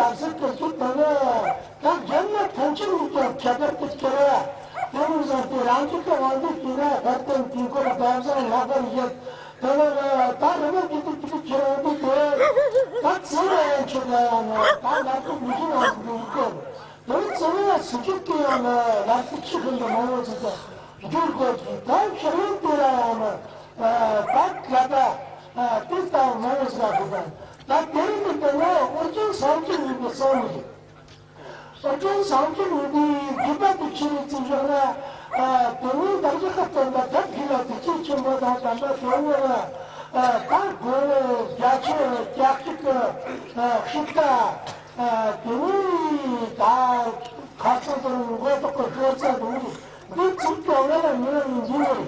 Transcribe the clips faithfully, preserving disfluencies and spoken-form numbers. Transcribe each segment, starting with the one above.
ལམ་སེང་སྐོར་གྱི་དོན་ལ་ད་རྒྱབ་ན་ཐང་ཆེན་ཡིན་ཀྱང་ཁྱད་པར་དུ་སྐྱེ་བ། དེ་མིན་བཟང་སྟེ་རང་རྒྱུད་ཀྱི་དབང་དུ་བྱས་ན་ཧོར་དང་དུས་འཁོར་བབ་བཟང་ལྷག་པར་བཞེད། དེ་ལ་ད་རི་མོ་འདི་དུ་དུ་ཁྱེད་རང་འདི་དེ་ད་ཚེ་རབས་ཡང་ཆོད་ལ་ཡང་ན་ད་ལ་དུ་མི་ཤི་ང་འདི་ཡིན་ཀྱང་དེ་ཚེ་རབས་སུ་ཆུད་ཀྱི་ཡང་ན་ལ་དུ་ཆི་ཤིན་ཏུ་མང་བོ་ཅིག་ཏུ་འགྱུར་དགོས་ཀྱི། ད་ཤེས་ཡོན་དེ་ལ་ཡང་ན་ད་ག་ད་དེ་ལྟ་མང་བོ་ཟ་དགོས་པ། ད་དེ་རིང་གི་དེ་ནས་ཨོ་རྒྱན་སངས་རྒྱས་ཡིན་པའི་སོང་ནི་རེད། ཨོ་རྒྱན་སངས་རྒྱས་ཡིན་པའི་རྒྱུད་པ་དེ་ཕྱི་རིགས་ཅིག་བཞག་ན། དེ་ནས་བདག་ཅག་གི་སྟོན་པ་ཐབས་ཀྱི་ལ་དེ་ཆེས་ཆེན་པོ་དང་དམ་པ་དེ་ཉིད་ལ་ད་དགོས་བརྒྱ་ཆ་བརྒྱད་ཅུ་གི་ཤིག་ད། དེ་ནས་ད་ཁ་སང་དུ་མགོ་ཐོག་གི་ཤོར་ཚད་དུ་འདི་ཚིག་ཀྱང་ང་ལ་མི་ལ་ཡིན་འདི་རེད།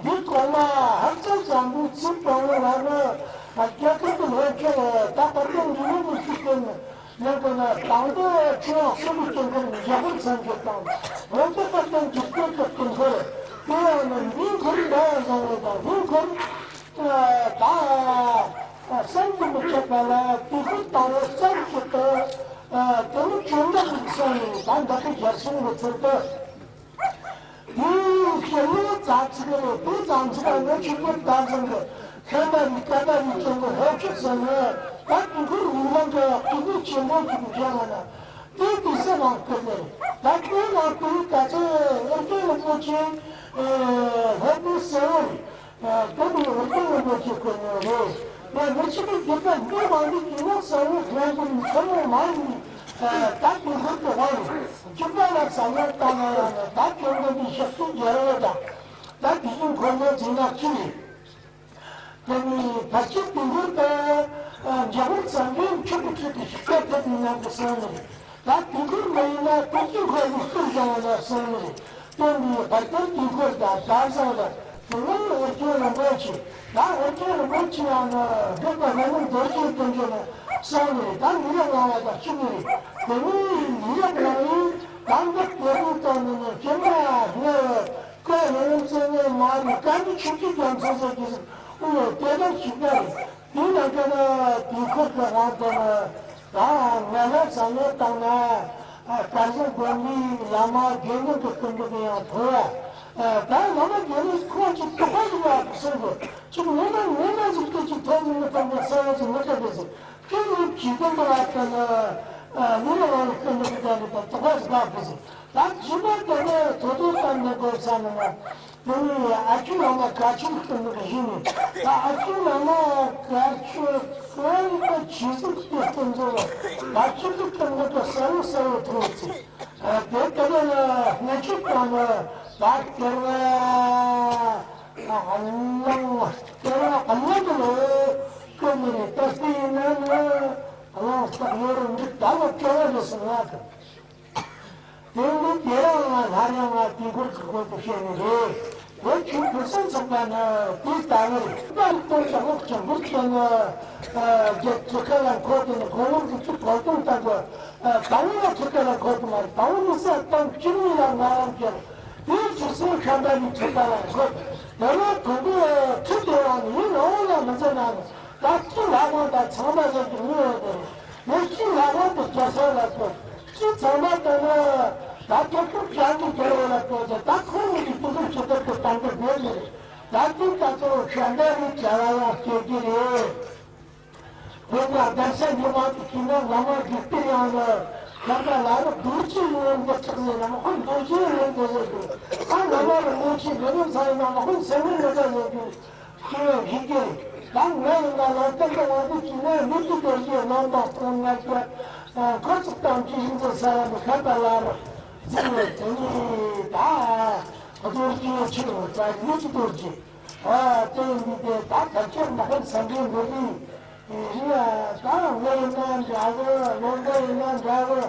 འདི་གོང་མ་ཧར་ཚ་བཟང་པོའི་ཚིག་གོང་མ་ལ་ནི་རྒྱ་གར་གྱི་ལྷོ་ཕྱོགས་ད་བར་དུ་འདི་ནི་མི་ཤེས་ཀྱི་ནང་གི་ནི་དང་པོ་ཆུང་བ་གསུམ་གྱི་སྐྱེ་འཁོར་འཇམ་དཔལ་སངས་རྒྱས་དང་། འོན་ཏེ་བར་དུ་འཇིག་རྟེན་གྱི་སྐྱེ་འཁོར་དེ་ཡང་ནི་འདིའི་འཁོར་འདྲ་བ་བཟང་བོ་དང་འདིའི་འཁོར་ད་བསམ་གྱིས་མི་ཁྱབ་པ་ལ་དུས་འཁོར་དང་བོ་བསམ་གྱིས་ཏེ་དེ་ནི་བཅོམ་ལྡན་འདས་ཀྱིས་གསུངས་ནས་ད་འདི་ལྟར་ཞལ་གསུངས་པའི་ཚུལ་དུ། དེའི་ཞལ་ལས་རྩ་ཚིག་རེད། དེ་ཙམ་ཚིག་ལ་ཆོས་རྒྱལ་དར་ཚང་གི་མཁན་པ་རིགས་བཀའ་པ་རིགས་ཀྱང་གི་ཧོབ་ཆོད་ཟེར་ནས་ད་དུས་འཁོར་ཡིན་ལམ་གྱི་སྐུ་ཚེ་ཆེན་པོ་ཞིག་བཞག་ན་དེ་དུས་ས་ནང་བཀོད་ནས་ད་དེ་ནང་དུ་ད་ཆ་ཨོ་རྒྱན་རིན་པོ་ཆེ་ལྷོ་པའི་སེ་འོ་རེད། དེ་ནི་ཨོ་རྒྱན་རིན་པོ་ཆེ་བཀོད་ནས་རེད། ངས་མི་ཆེ་བའི་རྒྱུད་པ་འདི་མང་པོ་ཡིན་ན་གསང་བའི་དོན་དུ་མཚན་མོ་མང་ཡིན། ད་དུས་འཁོར་གྱི་དབང་རྒྱུད་པ་ལ་བསམ་བློ་བཏང་ན་ཡང་ན་ད་བཅོམ་ལྡན་འདས་ཤཱཀྱའི་རྒྱལ་པོ་དང་ད་དེ་བཞིན་འཁོར་ལོ་འཛིན་ན་ཅི་རེད། དེ་ནི་ཕལ་ཆེར་དུས་འཁོར་དུ་འཇམ་དཔལ་སངས་རྒྱས་མཆོག་གི་ཚུལ་དུ་ཞིག་སྐད་ཐོབ་པའི་ནང་དུ་གསུངས་ནི་རེད། ད་དུས་འཁོར་མ་ཡིན་ན་དུས་ཀྱི་འཁོར་ལོ་སྟོར་བཞག་ལ་སོང་ནི་རེད། སྟོན་པའི་བར་དོར་དུས་འཁོར་དང་ཟླ་གསུམ་ལ་དེ་ནས་ཨོ་རྒྱན་རིན་པོ་ཆེ། ད་ཨོ་རྒྱན་རིན་པོ་ཆེ་ཡང་ན་བོད་པ་ལྷ་མོ་རྡོ་རྗེ་སྟོན་རྒྱུ་ལ་སོང་ནི་རེད། ད་ལུས་ལ་ལངས་པ་དང་གཅིག་ནི་རེད། དེ་ནས་ལུས་ལ་ལངས་ནས་ད་འདི་དེ་རུ་བཏང་ནས་ནི་སྐྱེ་མ་ནི་ཀ་ཧེ་རུ་ཙེ་ནས་མ་ནི་ཀ་ནི་ཆུ་ཀྱི་རྒྱ་མཚོ་ཟེར་གྱི་ཨུ་ལོ་དེ་དང་གཅིག་པ་རེད། དེ་ནང་གི་ན་དུས་འཁོར་གྱི་དབང་དུ་ན་ད་ང་ལ་བསམ་བློ་བཏང་ན་སྐལ་བཟང་དགོན་པའི་བླ་མ་དགེ་འདུན་གྱི་སྐུ་མདོག་ཡང་མཐོ་བ། ད་བླ་མ་དགེ་འདུན་ཁོང་གི་རྟོགས་པ་ཡིན་པ་གསུངས་དགོས། ཅིག་ངོ་མ་ངོ་མ་ཟིག་ཏུ་ཅིག་ཐོག་ནས་མི་ཐོག་ནས་གསལ་བ་ཅིག་མི་འདྲ་གི་ཟིག་ཁྱོད་ནི་ཇི་ལྟར་འདུལ་བ་ལྟར་ན་ལུས་ལ་ལ་སྐུ་མདོག་ལྟ་བུ་དང་རྟོགས་པ་ཟིག་དགོས་ཟིག་ད་ཇི་ལྟར་ལྟར་ན་དོ་དོ་ལྟར་ན་དགོས་ས་ན་ན། དེ་ནས་ཨ་ཆུ་བླ་མ་དཀར་ཆུང་གི་སྟེང་དུ་བཞུགས་ནས། ད་ཨ་ཆུ་བླ་མ་དཀར་ཆུང་གི་ནི་ཇི་ཟིག་སྟེ་སྟེང་དུ་ཨ་ཆུ་གི་སྟེང་དུ་གསལ་བོ་གསལ་བོ་ཐོན་ཚེ། དེ་ལྟ་བུ་ལ་སྔ་ཆད་དང་ནི་ད་སྟེར་བ་གླང་སྟེར་བ་གླང་དུ་ལོ་ཀུན་ནི་ད་ལྟ་ཡིན་ན་ནི་གླང་སྟག་ཡོད་རུང་འདི་ད་ལོ་སྐྱོ་བ་རེད་ཟེར་ང་དང་། དེ་ནི་དེ་རང་ང་སླར་ཡང་ང་དུས་འཁོར་གྱི་སྐོར་དུ་བཤད་ནི་རེད། དེ་ཆུ་ཕུན་སུམ་ཚོགས་པ་ནི་དེ་ལྟ་བུ་རེད། ད་རིག་སྟོང་ཞག་ལོག་ཆེན་པོར་བྱས་ནས་རྒྱལ་ཚུལ་ཁ་ལ་འཁོར་དེ་ནི་གོང་ལོག་གི་ཚུལ་གོ་སྟོང་ལྟ་བུ། དང་པོ་ལ་ཚུལ་ཁ་ལ་འཁོར་དུ་མ་རེད། དང་པོ་ནི་ས་དང་སྤྱིར་མི་ལ་ང་རང་རྒྱལ། དེའི་ཚུལ་སེམས་ཤམ་པ་ནི་ཚུལ་ཁ་ལ་འཁོར། དེ་ནས་དང་པོ་ཁྲི་དེ་རང་ནི་ཡིན་ནའང་ལ་མི་འཛེམ་ན་ནི། ད་སྤྱི་ལྷ་ཁང་དང་ཚང་མ་ཟེར་གྱི་མི་ཡོད་དེ། ངས་སྤྱི་ལྷ་ཁང་དུ་རྒྱལ་སྲས་ལ་བསྟོད། སྤྱི་ཚང་མ་དང་ནི་ད་ཐོབ་ཐོབ་བྱ་གི་རྒྱལ་བ་ལ་བསྟོད་དེ། ད་ཁོང་གཉིས་ཀྱི་དུས་འཁོར་ཇི་ལྟར་དུ་བཏང་གི་ཡོད་ནི་རེད། ད་དེ་ལྟ་ཚོ་ཤ་འདྲ་རེད་བྱ་བ་ཡང་སྐྱེ་གི་རེད། བོད་ལ་གདན་ས་ཉི་མ་དུ་ཁྱིམ་ན་བླ་མ་དགེ་སྤེལ་ཡང་ལ་ཤ་འདྲ་ལ་རུ་རྡོ་རྗེ་ཡོན་ཏན་ཆགས་ཟེར་ན་མ་ཁོང་རྡོ་རྗེ་ཡོན་ཏན་ཟེར་དུས། ད་བླ་མ་རིན་པོ་ཆེ་མི་ལོ་ཚ་ཡིན་ན་མ་ཁོང་སེམས་མི་འདྲ་ཟེར་དུས། ཤེས་ཡོན་ཞིག་གི་ད་ང་ཡིན་ན་ལ་སྟོན་པ་ང་ཚོ་གཅིག་ནས་མི་གཅིག་ཏུ་བཞེས་ལོན་པ་ཁོང་ང་ཚོ་འཁོར་ཚོགས་དང་ཅི་ཞིག་ཚོ་ས་ལ་མི་ཁ་པ་ལ་རུ་འཛིན་ནས་དེ་ནི་ད་རྡོ་རྗེ་ཆེ་བ་ད་མི་གཅིག་ཏུ་བཞེས། ཨ་དེ་ཡིན་དུས་དེ་ད་ད་ཁྱེད་མ་ཁོང་སངས་རྒྱས་འགྲོ་དུས་རི་ཡ་ད་ང་ཡིན་ན་འདྲ་གི་ལོན་པ་ཡིན་ན་འདྲ་གི་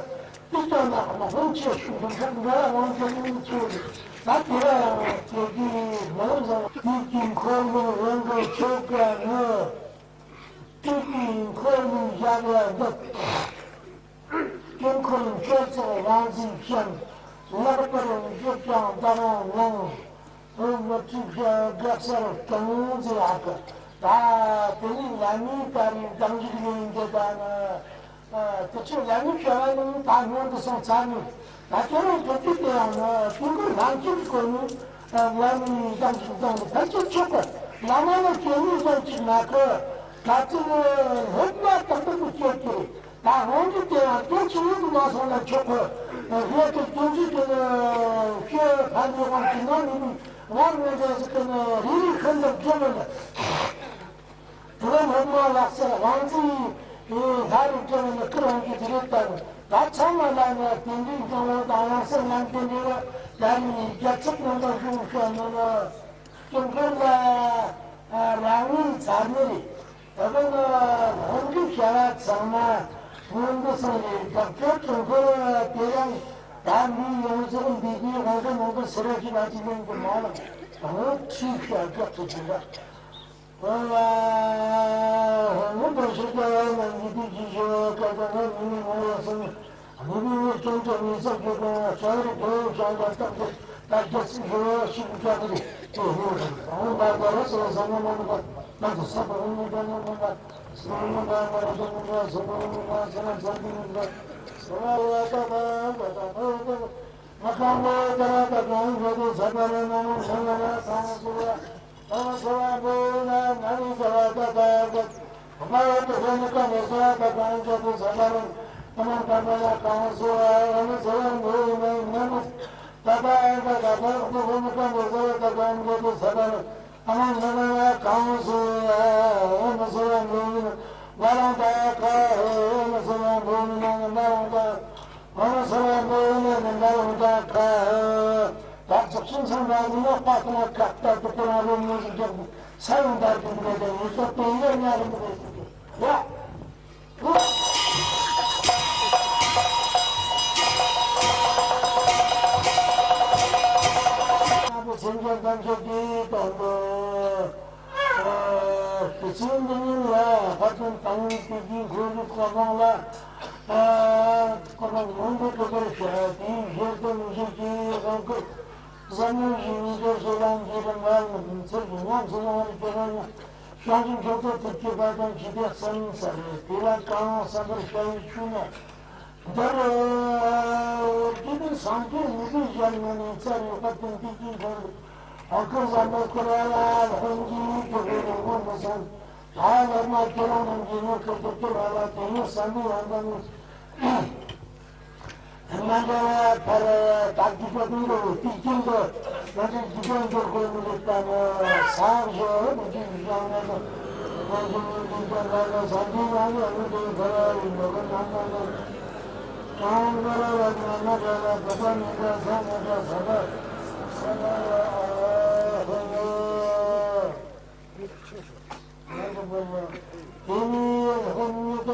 དེ་ལྟར་ན་མ་ཧོན་ཆེ་ཤུགས་འདུམ་ཤག་འདྲ་དབང་ཆེན་མིན་ཚུལ་ད་དེ་ར་ཡང་དེ་གི་མ་ལམ་བཟང་དེ་གི་འཁོར་ལོ་རང་གི་ཆོ་ག་ནི་དེ་གི་འཁོར་ལོ་བཞག་ཡ་འདུག་དེ་འཁོར་ལོ་ཆོས་ཚོགས་དབང་འཛིན་ཅན་ལག་པར་བཞུགས་ཀྱང་ད་རང་ངང་འོ་མ་ཁྲིག་ཤ་དགག་སར་གཏོང་ཟེར་ཡག་གི་ད་དེ་ནི་ང་ནི་ད་རིང་གང་ཞིག་ཡིན་གྱི་ད་ནི། དེ་ཚོ་ལ་ནི་བྱ་བ་ནི་ད་སྔོན་དུ་སོང་ཚར་ནས། ད་ཁྱེད་རང་གི་དུས་དེ་ཡང་ནི་དུས་འཁོར་ལམ་ཁྱེར་གྱི་སྒོ་ནས་ལམ་ནས་བདག་གིས་བཏང་ནས་ཕལ་ཆེར་ཆོག་གི། བླ་མ་ལ་སྐྱེ་ནས་ཙམ་ཅིག་མ་གི། ད་ཚེ་སློབ་མ་དང་པོ་གི་སྐྱེ་དེ། ད་སྔོན་གྱི་དེ་ཡང་སྐྱེ་ཆེ་ཡོད་ཀྱི་མ་སོང་ན་ཆོག་གི། དེ་དེ་སྐྱེ་ཆེ་དེ་ནི་ཤེས་ཕན་ཡོད་དབང་གིས་ནང་ནས་ནི་བར་ངོས་འདྲ་ཟིག་གི་ནི་རེ་རེ་ཤིན་ཏུ་བརྗོད་མི་འདུག་དེ་ལ་སློབ་མ་ལག་རྩལ་དབང་རྩིས་ཡིན་ལྷ་རུ་སྐྱེ་བ་ནི་ཁུར་འོང་གི་དེ་རེད་དམ། ད་ཚང་མ་ལ་ནི་རྟེན་འབྲེལ་སྐྱོང་བ་དང་དབང་རྩལ་ལམ་དེ་འདྲ་བ་ད་ནི་རྒྱལ་ཚབ་རྣམ་པ་གཞུང་བཤད་ནོ་ལ། སྐྱོང་ཁུར་ལ་རང་ངོས་ཚར་ནི་རེད། ད་ག་ནི་སྔོན་གྱི་བྱ་བ་ཚང་མ་སྔོན་དུ་སོང་རེད། བདག་ཅག་སྐྱོང་ཁུར་དེ་རང་ད་འདི་ཡོངས་རྫོགས་འདི་གའི་དབང་གི་ནང་དུ་སེ་ར་ཅི་ལ་ཅི་ལེན་གི་མ་ལ་དང་ཁྲིད་བྱ་རྒྱག་ཏུ་འཇུག་པ། ཨོ་ལ། ཧོ་མོ་དང་ཤེས་བྱ་བ་རྣམས་ཀྱི་དུས་ཀྱི་ཞི་བའི་སྐད་ཆ་ནི་མི་ནི་ངོ་བོ་གསུམ། མི་མི་ངོ་སྐྱོན་གྱི་མི་ཚོགས་ཀྱི་སྒོ་ནས་བྱ་བའི་སྒོ་བྱ་བ་རྟག་ཏུ་ད་རྒྱལ་སྲིད་ཞི་བའི་ཞིག་བྱ་དེ་རེད། དེ་ཧོ་རེད། ཨོ་ལ་ད་ར་སོ་སོ་ནི་མ་ནི་པ་ན་དུ་ས་པ་ཧོ་མོ་ད་ནི་མ་ན་ས་ནི་མ་ན་ར་ས་ནི་མ་ས་ནི་མ་ས་ནི་ས་ནི་མ་ས་ནི་མ་ས་ནི་མ་ས་ནི་མ། མ་ཁང་པའི་ཏཱ་ར་ཏ་གང་འཇོག་ཏུ་ཟ་པ་ར་ན་མོ་ཤ་ན་ར་ཁང་སུ་ར། ཨ་མ་སུ་ར་འབུ་ན་ན་རི་ཟ་བ་ཏ་ཏ་ག། ཨ་མ་ཡ་ཏུ་ཧེ་ནི་ཀ་ནི་ཟ་བ་ཏ་གང་འཇོག་ཏུ་ཟ་པ་ར། ཨ་མ་ཏ་མ་ཡ་ཁང་སུ་ར། ཨ་མ་སུ་ར་འབུ་ན་ན་རི་ཏ་ཏ་ག་ཏ་ཏ་ཏུ་ཧེ་ནི་ཀ་ནི་ཟ་བ་ཏ་གང་འཇོག་ཏུ་ཟ་པ་ར། ཨ་མ་ན་ན་ཡ་ཁང་སུ་ར། ཨ་མ་སུ་ར་འབུ་ན་ན་ར་ཏ་ཀ། ཨ་མ་སུ་ར་འབུ་ན་ན་ན་ར་ཏ། ཨོ་སོ་མོ་ནི་མི་འདའ་ལུང་དྲ་ཁ། བདག་ཅག་ཤིང་སང་འདྲ་ཡིན་ན་དཔའ་ཐང་ཁ་ལྟ་དུ་ཀུ་ར་རོ་མོ་ཞིག་རྒྱག་ས་ཡོང་བདར་གྱི་འདུག་ལས་ཀྱང་ཡིན་སོ་དེ་ཡོད་ཉག་གི་འདུག་ལས་ཟིན་གྱི་ཡ། ཨ་བོ་སེམས་ཅན་ཐམས་ཅད་ཀྱི་དོན་དུ། ཨ་ཕྱི་ཚེས་འདི་ཉིན་ལ་ཧ་ཅང་དང་བའི་དུས་ཀྱི་འཁོར་ལོ་བསྐལ་བཟང་ལ། ཨ་བསྐལ་བཟང་མང་པོ་འགྲོ་བར་བྱ། དེའི་ཞལ་དུ་མི་བཞེས་ཀྱི་དབང་བསྐུར། བཟང་མོ་ཞིང་འདིར་སོ་ལམ་གྱི་རིམ་པ་རྣམས་ཚུལ་གྱིས་ཉམས་སུ་བླང་བར་བྱ་བ་ཡང་། བྱང་ཆུབ་མཆོག་ཏུ་ཐུགས་བསྐྱེད་པ་དང་ཇི་ལྟར་བསམ་ས་རེ་དེ་ལ་གང་བསམ་པར་བྱ་བའི་ཆོས་ནི། འདིར་དགེ་འདུན་སངས་རྒྱས་ཉི་ཟླའི་ཞལ་ངོ་ནས་ཚར་ཡོད་པ་དེ་འདི་ཀྱི་འཁོར་ལོ་ཨ་ཁུ་བཟང་པོ་ཁོ་ར་ལ་ཧོན་གྱིས་དེ་ཧོན་རིང་པོ་མི་སོང་། ད་ལོག་མ་ཁྱེད་རང་རྣམས་ཀྱིས་ངོ་ཁུར་དུ་སྐྱོར་བ་ལ་དེ་ཡང་བསམ་པའི་ཡང་དང་མ་འདྲ་བ་ཕར་དག་གི་པ་དུས་འགྲོ་བའི་དུས་རྒྱུན་དུ་ང་ཚོས་འཇིག་རྟེན་འདིར་གོ་མི་ལེགས་པ་ནི་ས་བཞི་མི་འཇིག་ཡང་མེད་དོ། ང་ཚོ་ཉིད་འདི་ཀྱང་ལ་ལ་ས་འདི་ཡང་ཡང་མི་འདུག་ག་ར་ཡིན་ནོ་ག་ནམ་ནམ་ནམ། ཀྱང་ང་ར་ལ་ང་ན་ར་ལ་བ་ད་མི་འདྲ་ས་མི་འདྲ་ས་ད་ས་ན་ཡ་ཨ་ཧོ་ཡ། དེ་ནས་ཧོ་ཉི་ད་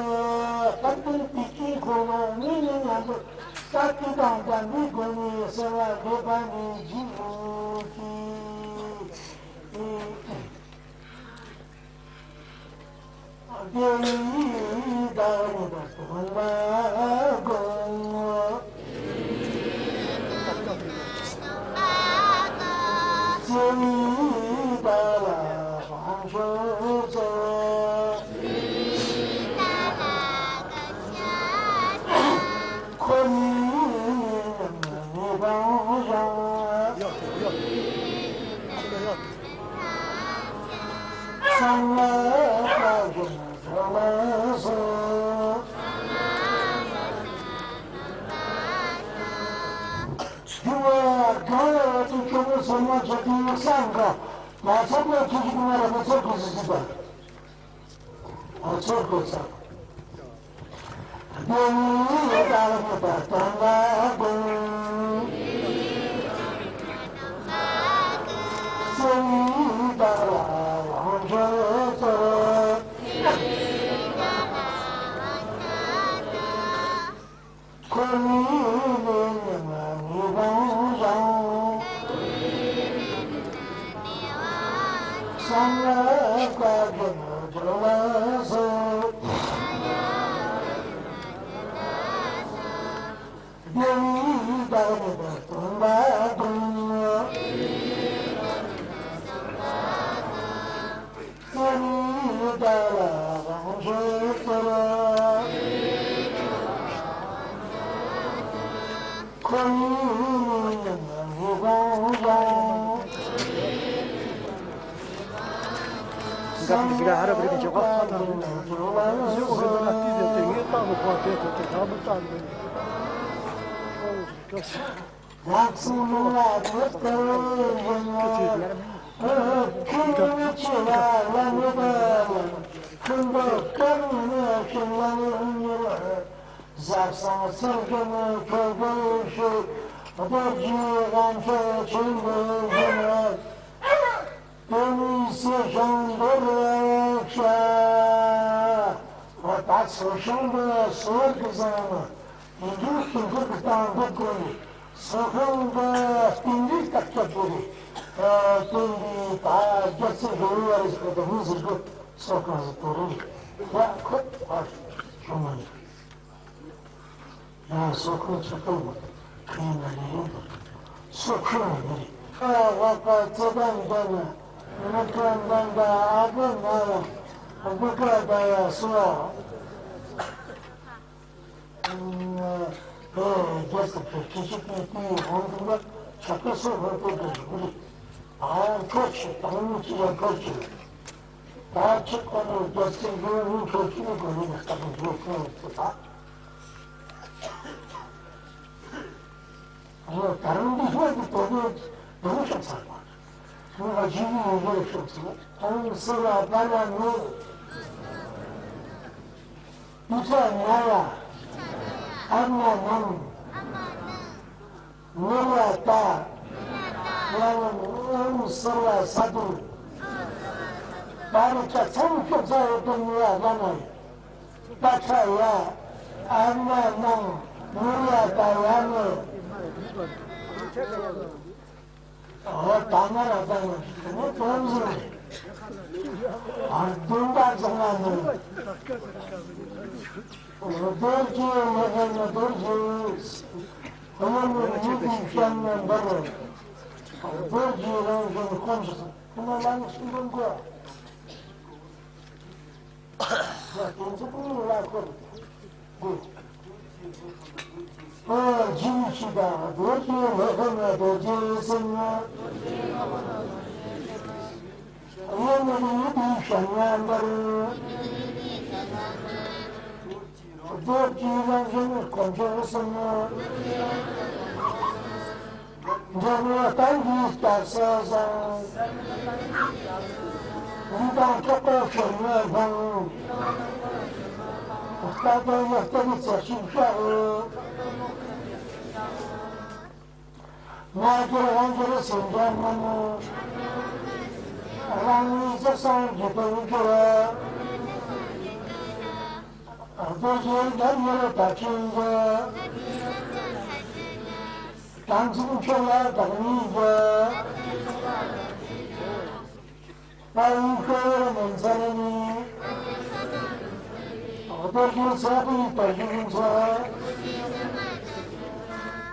སྟབས་བདེ་དེ་སྐྱིད་ཁོ་ལོ་ངེས་ནས་ང་ཚོ་ས་དེ་དང་ད་འདི་དགོན་ནས་སེ་བ་དགོས་པ་ནས་འཇིག་རུང་གི། དེ་ཡི་བདག་ཉིད་སྟོན་པ་དགོངས། སེམས་ཡི་བདག་ལ་དབང་ཕྱུག་སྩོལ། ཁོ་ནི་ཉིད་ཉམས་ངེས་པར་སྦྱངས། གསང་སྔགས་བཀའ་བརྒྱུད་སྒྲོག་ལ་སོགས། སྐྱེ་བ་དགའ་བ་དེ་སྐྱེ་བོ་སེམས་མ་བྱེད་དུས་སང་ག་མ་ཚོགས་པའི་ཁྱི་ཞིག་ང་ར་མ་ཚོགས་དགོས་སུ་གཟིགས་པ། ཨ་ཚོགས་དགོས་ས། བདེན་བདག་མེད་པར་སྟོན་པ་དགོངས། སེམས་ཡི་བདག་ལ་དབང་ཕྱུག་སྩོལ། ཁོ་ནི་ཉིད་ཉམས་ངེས་པར་སྦྱངས། གསང་སྔགས་བཀའ་བརྒྱུད་སྒྲོག་ལ་སོགས། བདེན་བདག་མེད་པར་སྟོན་པ་དགོངས། སེམས་ཡི་བདག་ལ་དབང་ཕྱུག་སྩོལ། ཟབ་གསང་ཚེ་རྒྱལ་ནི་ཁྱོད་ཀྱི་ཞིག་རྡོ་རྗེའི་དབང་ཆེན་ཆེན་པོའི་ཞིང་ལ། དེ་ནི་སྲིད་ཞིང་འདོར་བར་བྱ། འོ་ད་སྲིད་ཞིང་འདི་སྲོལ་གྱི་བཟང་ན་ཡིན་གྱི་ཤིང་འཁོར་གྱི་སྟེང་འདུག་དགོས་ནི་སྲིད་ཞིང་འདི་རྟིང་རིགས་བརྟག་དཔྱད་དགོས་རེད། དེ་འདི་ད་རྒྱལ་སྲིད་འགྲོ་བའི་བར་གྱི་ཁོ་ད་མི་ཟེར་གི་སྲོལ་གང་ཟེར་དོ་རུང་ཡ་ཁོ་ཨ་བྱུང་མ་ཡིན། ཡང་སོ་ཁོང་ཆགས་སྡང་མ་ཁྱིམ་ན་ལས་ཡོད་པ། སོ་ཁོང་མི་རེད། ཁ་བ་ཀ་ཚེ་དང་ལྡན་ན་མི་ཁ་འདང་ག་ཨ་ཁ་ན་ལ་བུ་ཁ་ད་ཡ་སོ། ཨེ་རྒྱལ་སྲིད་ཀྱི་ཁྱི་ཤི་ཀྱི་དུས་ཧོང་ཀུང་ལ་ཆགས་པའི་སོ་ཧོང་ཀུང་གི་རིགས་རེད། ཨ་ཡང་འཕྲོ་ཆེ་དང་མི་ཅི་ཡང་འཕྲོ་ཆེ། ད་ཁྱེད་ཁོ་ནས་རྒྱལ་སྲིད་ཡོད་རུང་ཁྱོད་ཁྱི་ནས་གོ་ནས་ལ་ལྟ་བུ་འགྲོ་ཁོང་ཚོ་ད། ཨོ་ད་རུང་འདི་ཤོད་ཀྱི་དོ་དོ་དོ་ཤོད་ཚར་བ། ཁོང་ལ་ཇི་བི་ཡོད་རེད་ཤོད་ཚར། ཁོང་སེ་ར་པ་ལ་ནོ། དུ་ཚ་ན་ཡ། ཨ་མ་ནང་། ནོར་བ་ལྟ། ཡང་ཨང་ཟེར་བ་ས་དུ། ད་ནི་ཆ་ཚང་ཁྱོད་ཚ་ཡོད་དོ་ནི་ཡ་ལ་ན་ཡོད། ད་ཁྲ་ཡ། ཨ་མ་ནང་ནོར་བ་ལྟ་ཡ་ནི། ཨོ་ད་ང་ར་ད་ནི་ནི་དོན་ཟེར། ཨ་དུང་པ་ཚང་ན་ནི། རྡོ་རྗེ་ལ་ཧ་ན་རྡོ་རྗེ། ཨོ་ཡ་མི་མི་གི་ཤན་ན་འབར། རྡོ་རྗེ་རང་བཞིན་ཁོང་ཆུ་སོང་ཁོ་ན་ལ་ནི་སུན་པོ་མགོ། ཡ་དེ་ཚོ་ཀུན་ལ་ཁོ་དགོས། ཨོ་ཇིང་ཤི་དང་རྡོ་རྗེ་ལ་ཧ་ན་རྡོ་རྗེ་སེམས་ན། ཨོ་ཡ་མི་མི་གི་ཤན་ན་འབར། རྡོ་རྗེ་རང་བཞིན་དཀོན་མཆོག་གསུམ། འབྲེལ་བའི་གཏན་གྱི་རྒྱལ་སྲས་བཟང་། ལུས་དང་ཐོག་པའི་ཞོལ་ནས་ལྷུང་། རྟ་དང་ཡ་རྟ་གི་རྩེ་གཅིག་བཤགས། མ་གྱུར་དབང་གྱུར་སེམས་ཅན་རྣམས། རང་ཉིད་རྩེ་གསུམ་འཇིག་རྟེན་གྱུར། རྡོ་རྗེ་ལྡན་ཡོད་བདག་ཆེན་གྱི། དམ་ཚིག་ཆོས་ལ་བདག་ཉིད་ཀྱི། ཕ་ཡི་ཤོར་མུན་སེལ་ནི། རྡོ་རྗེ་སྲས་པོའི་བདག་ཉིད་ཀྱི།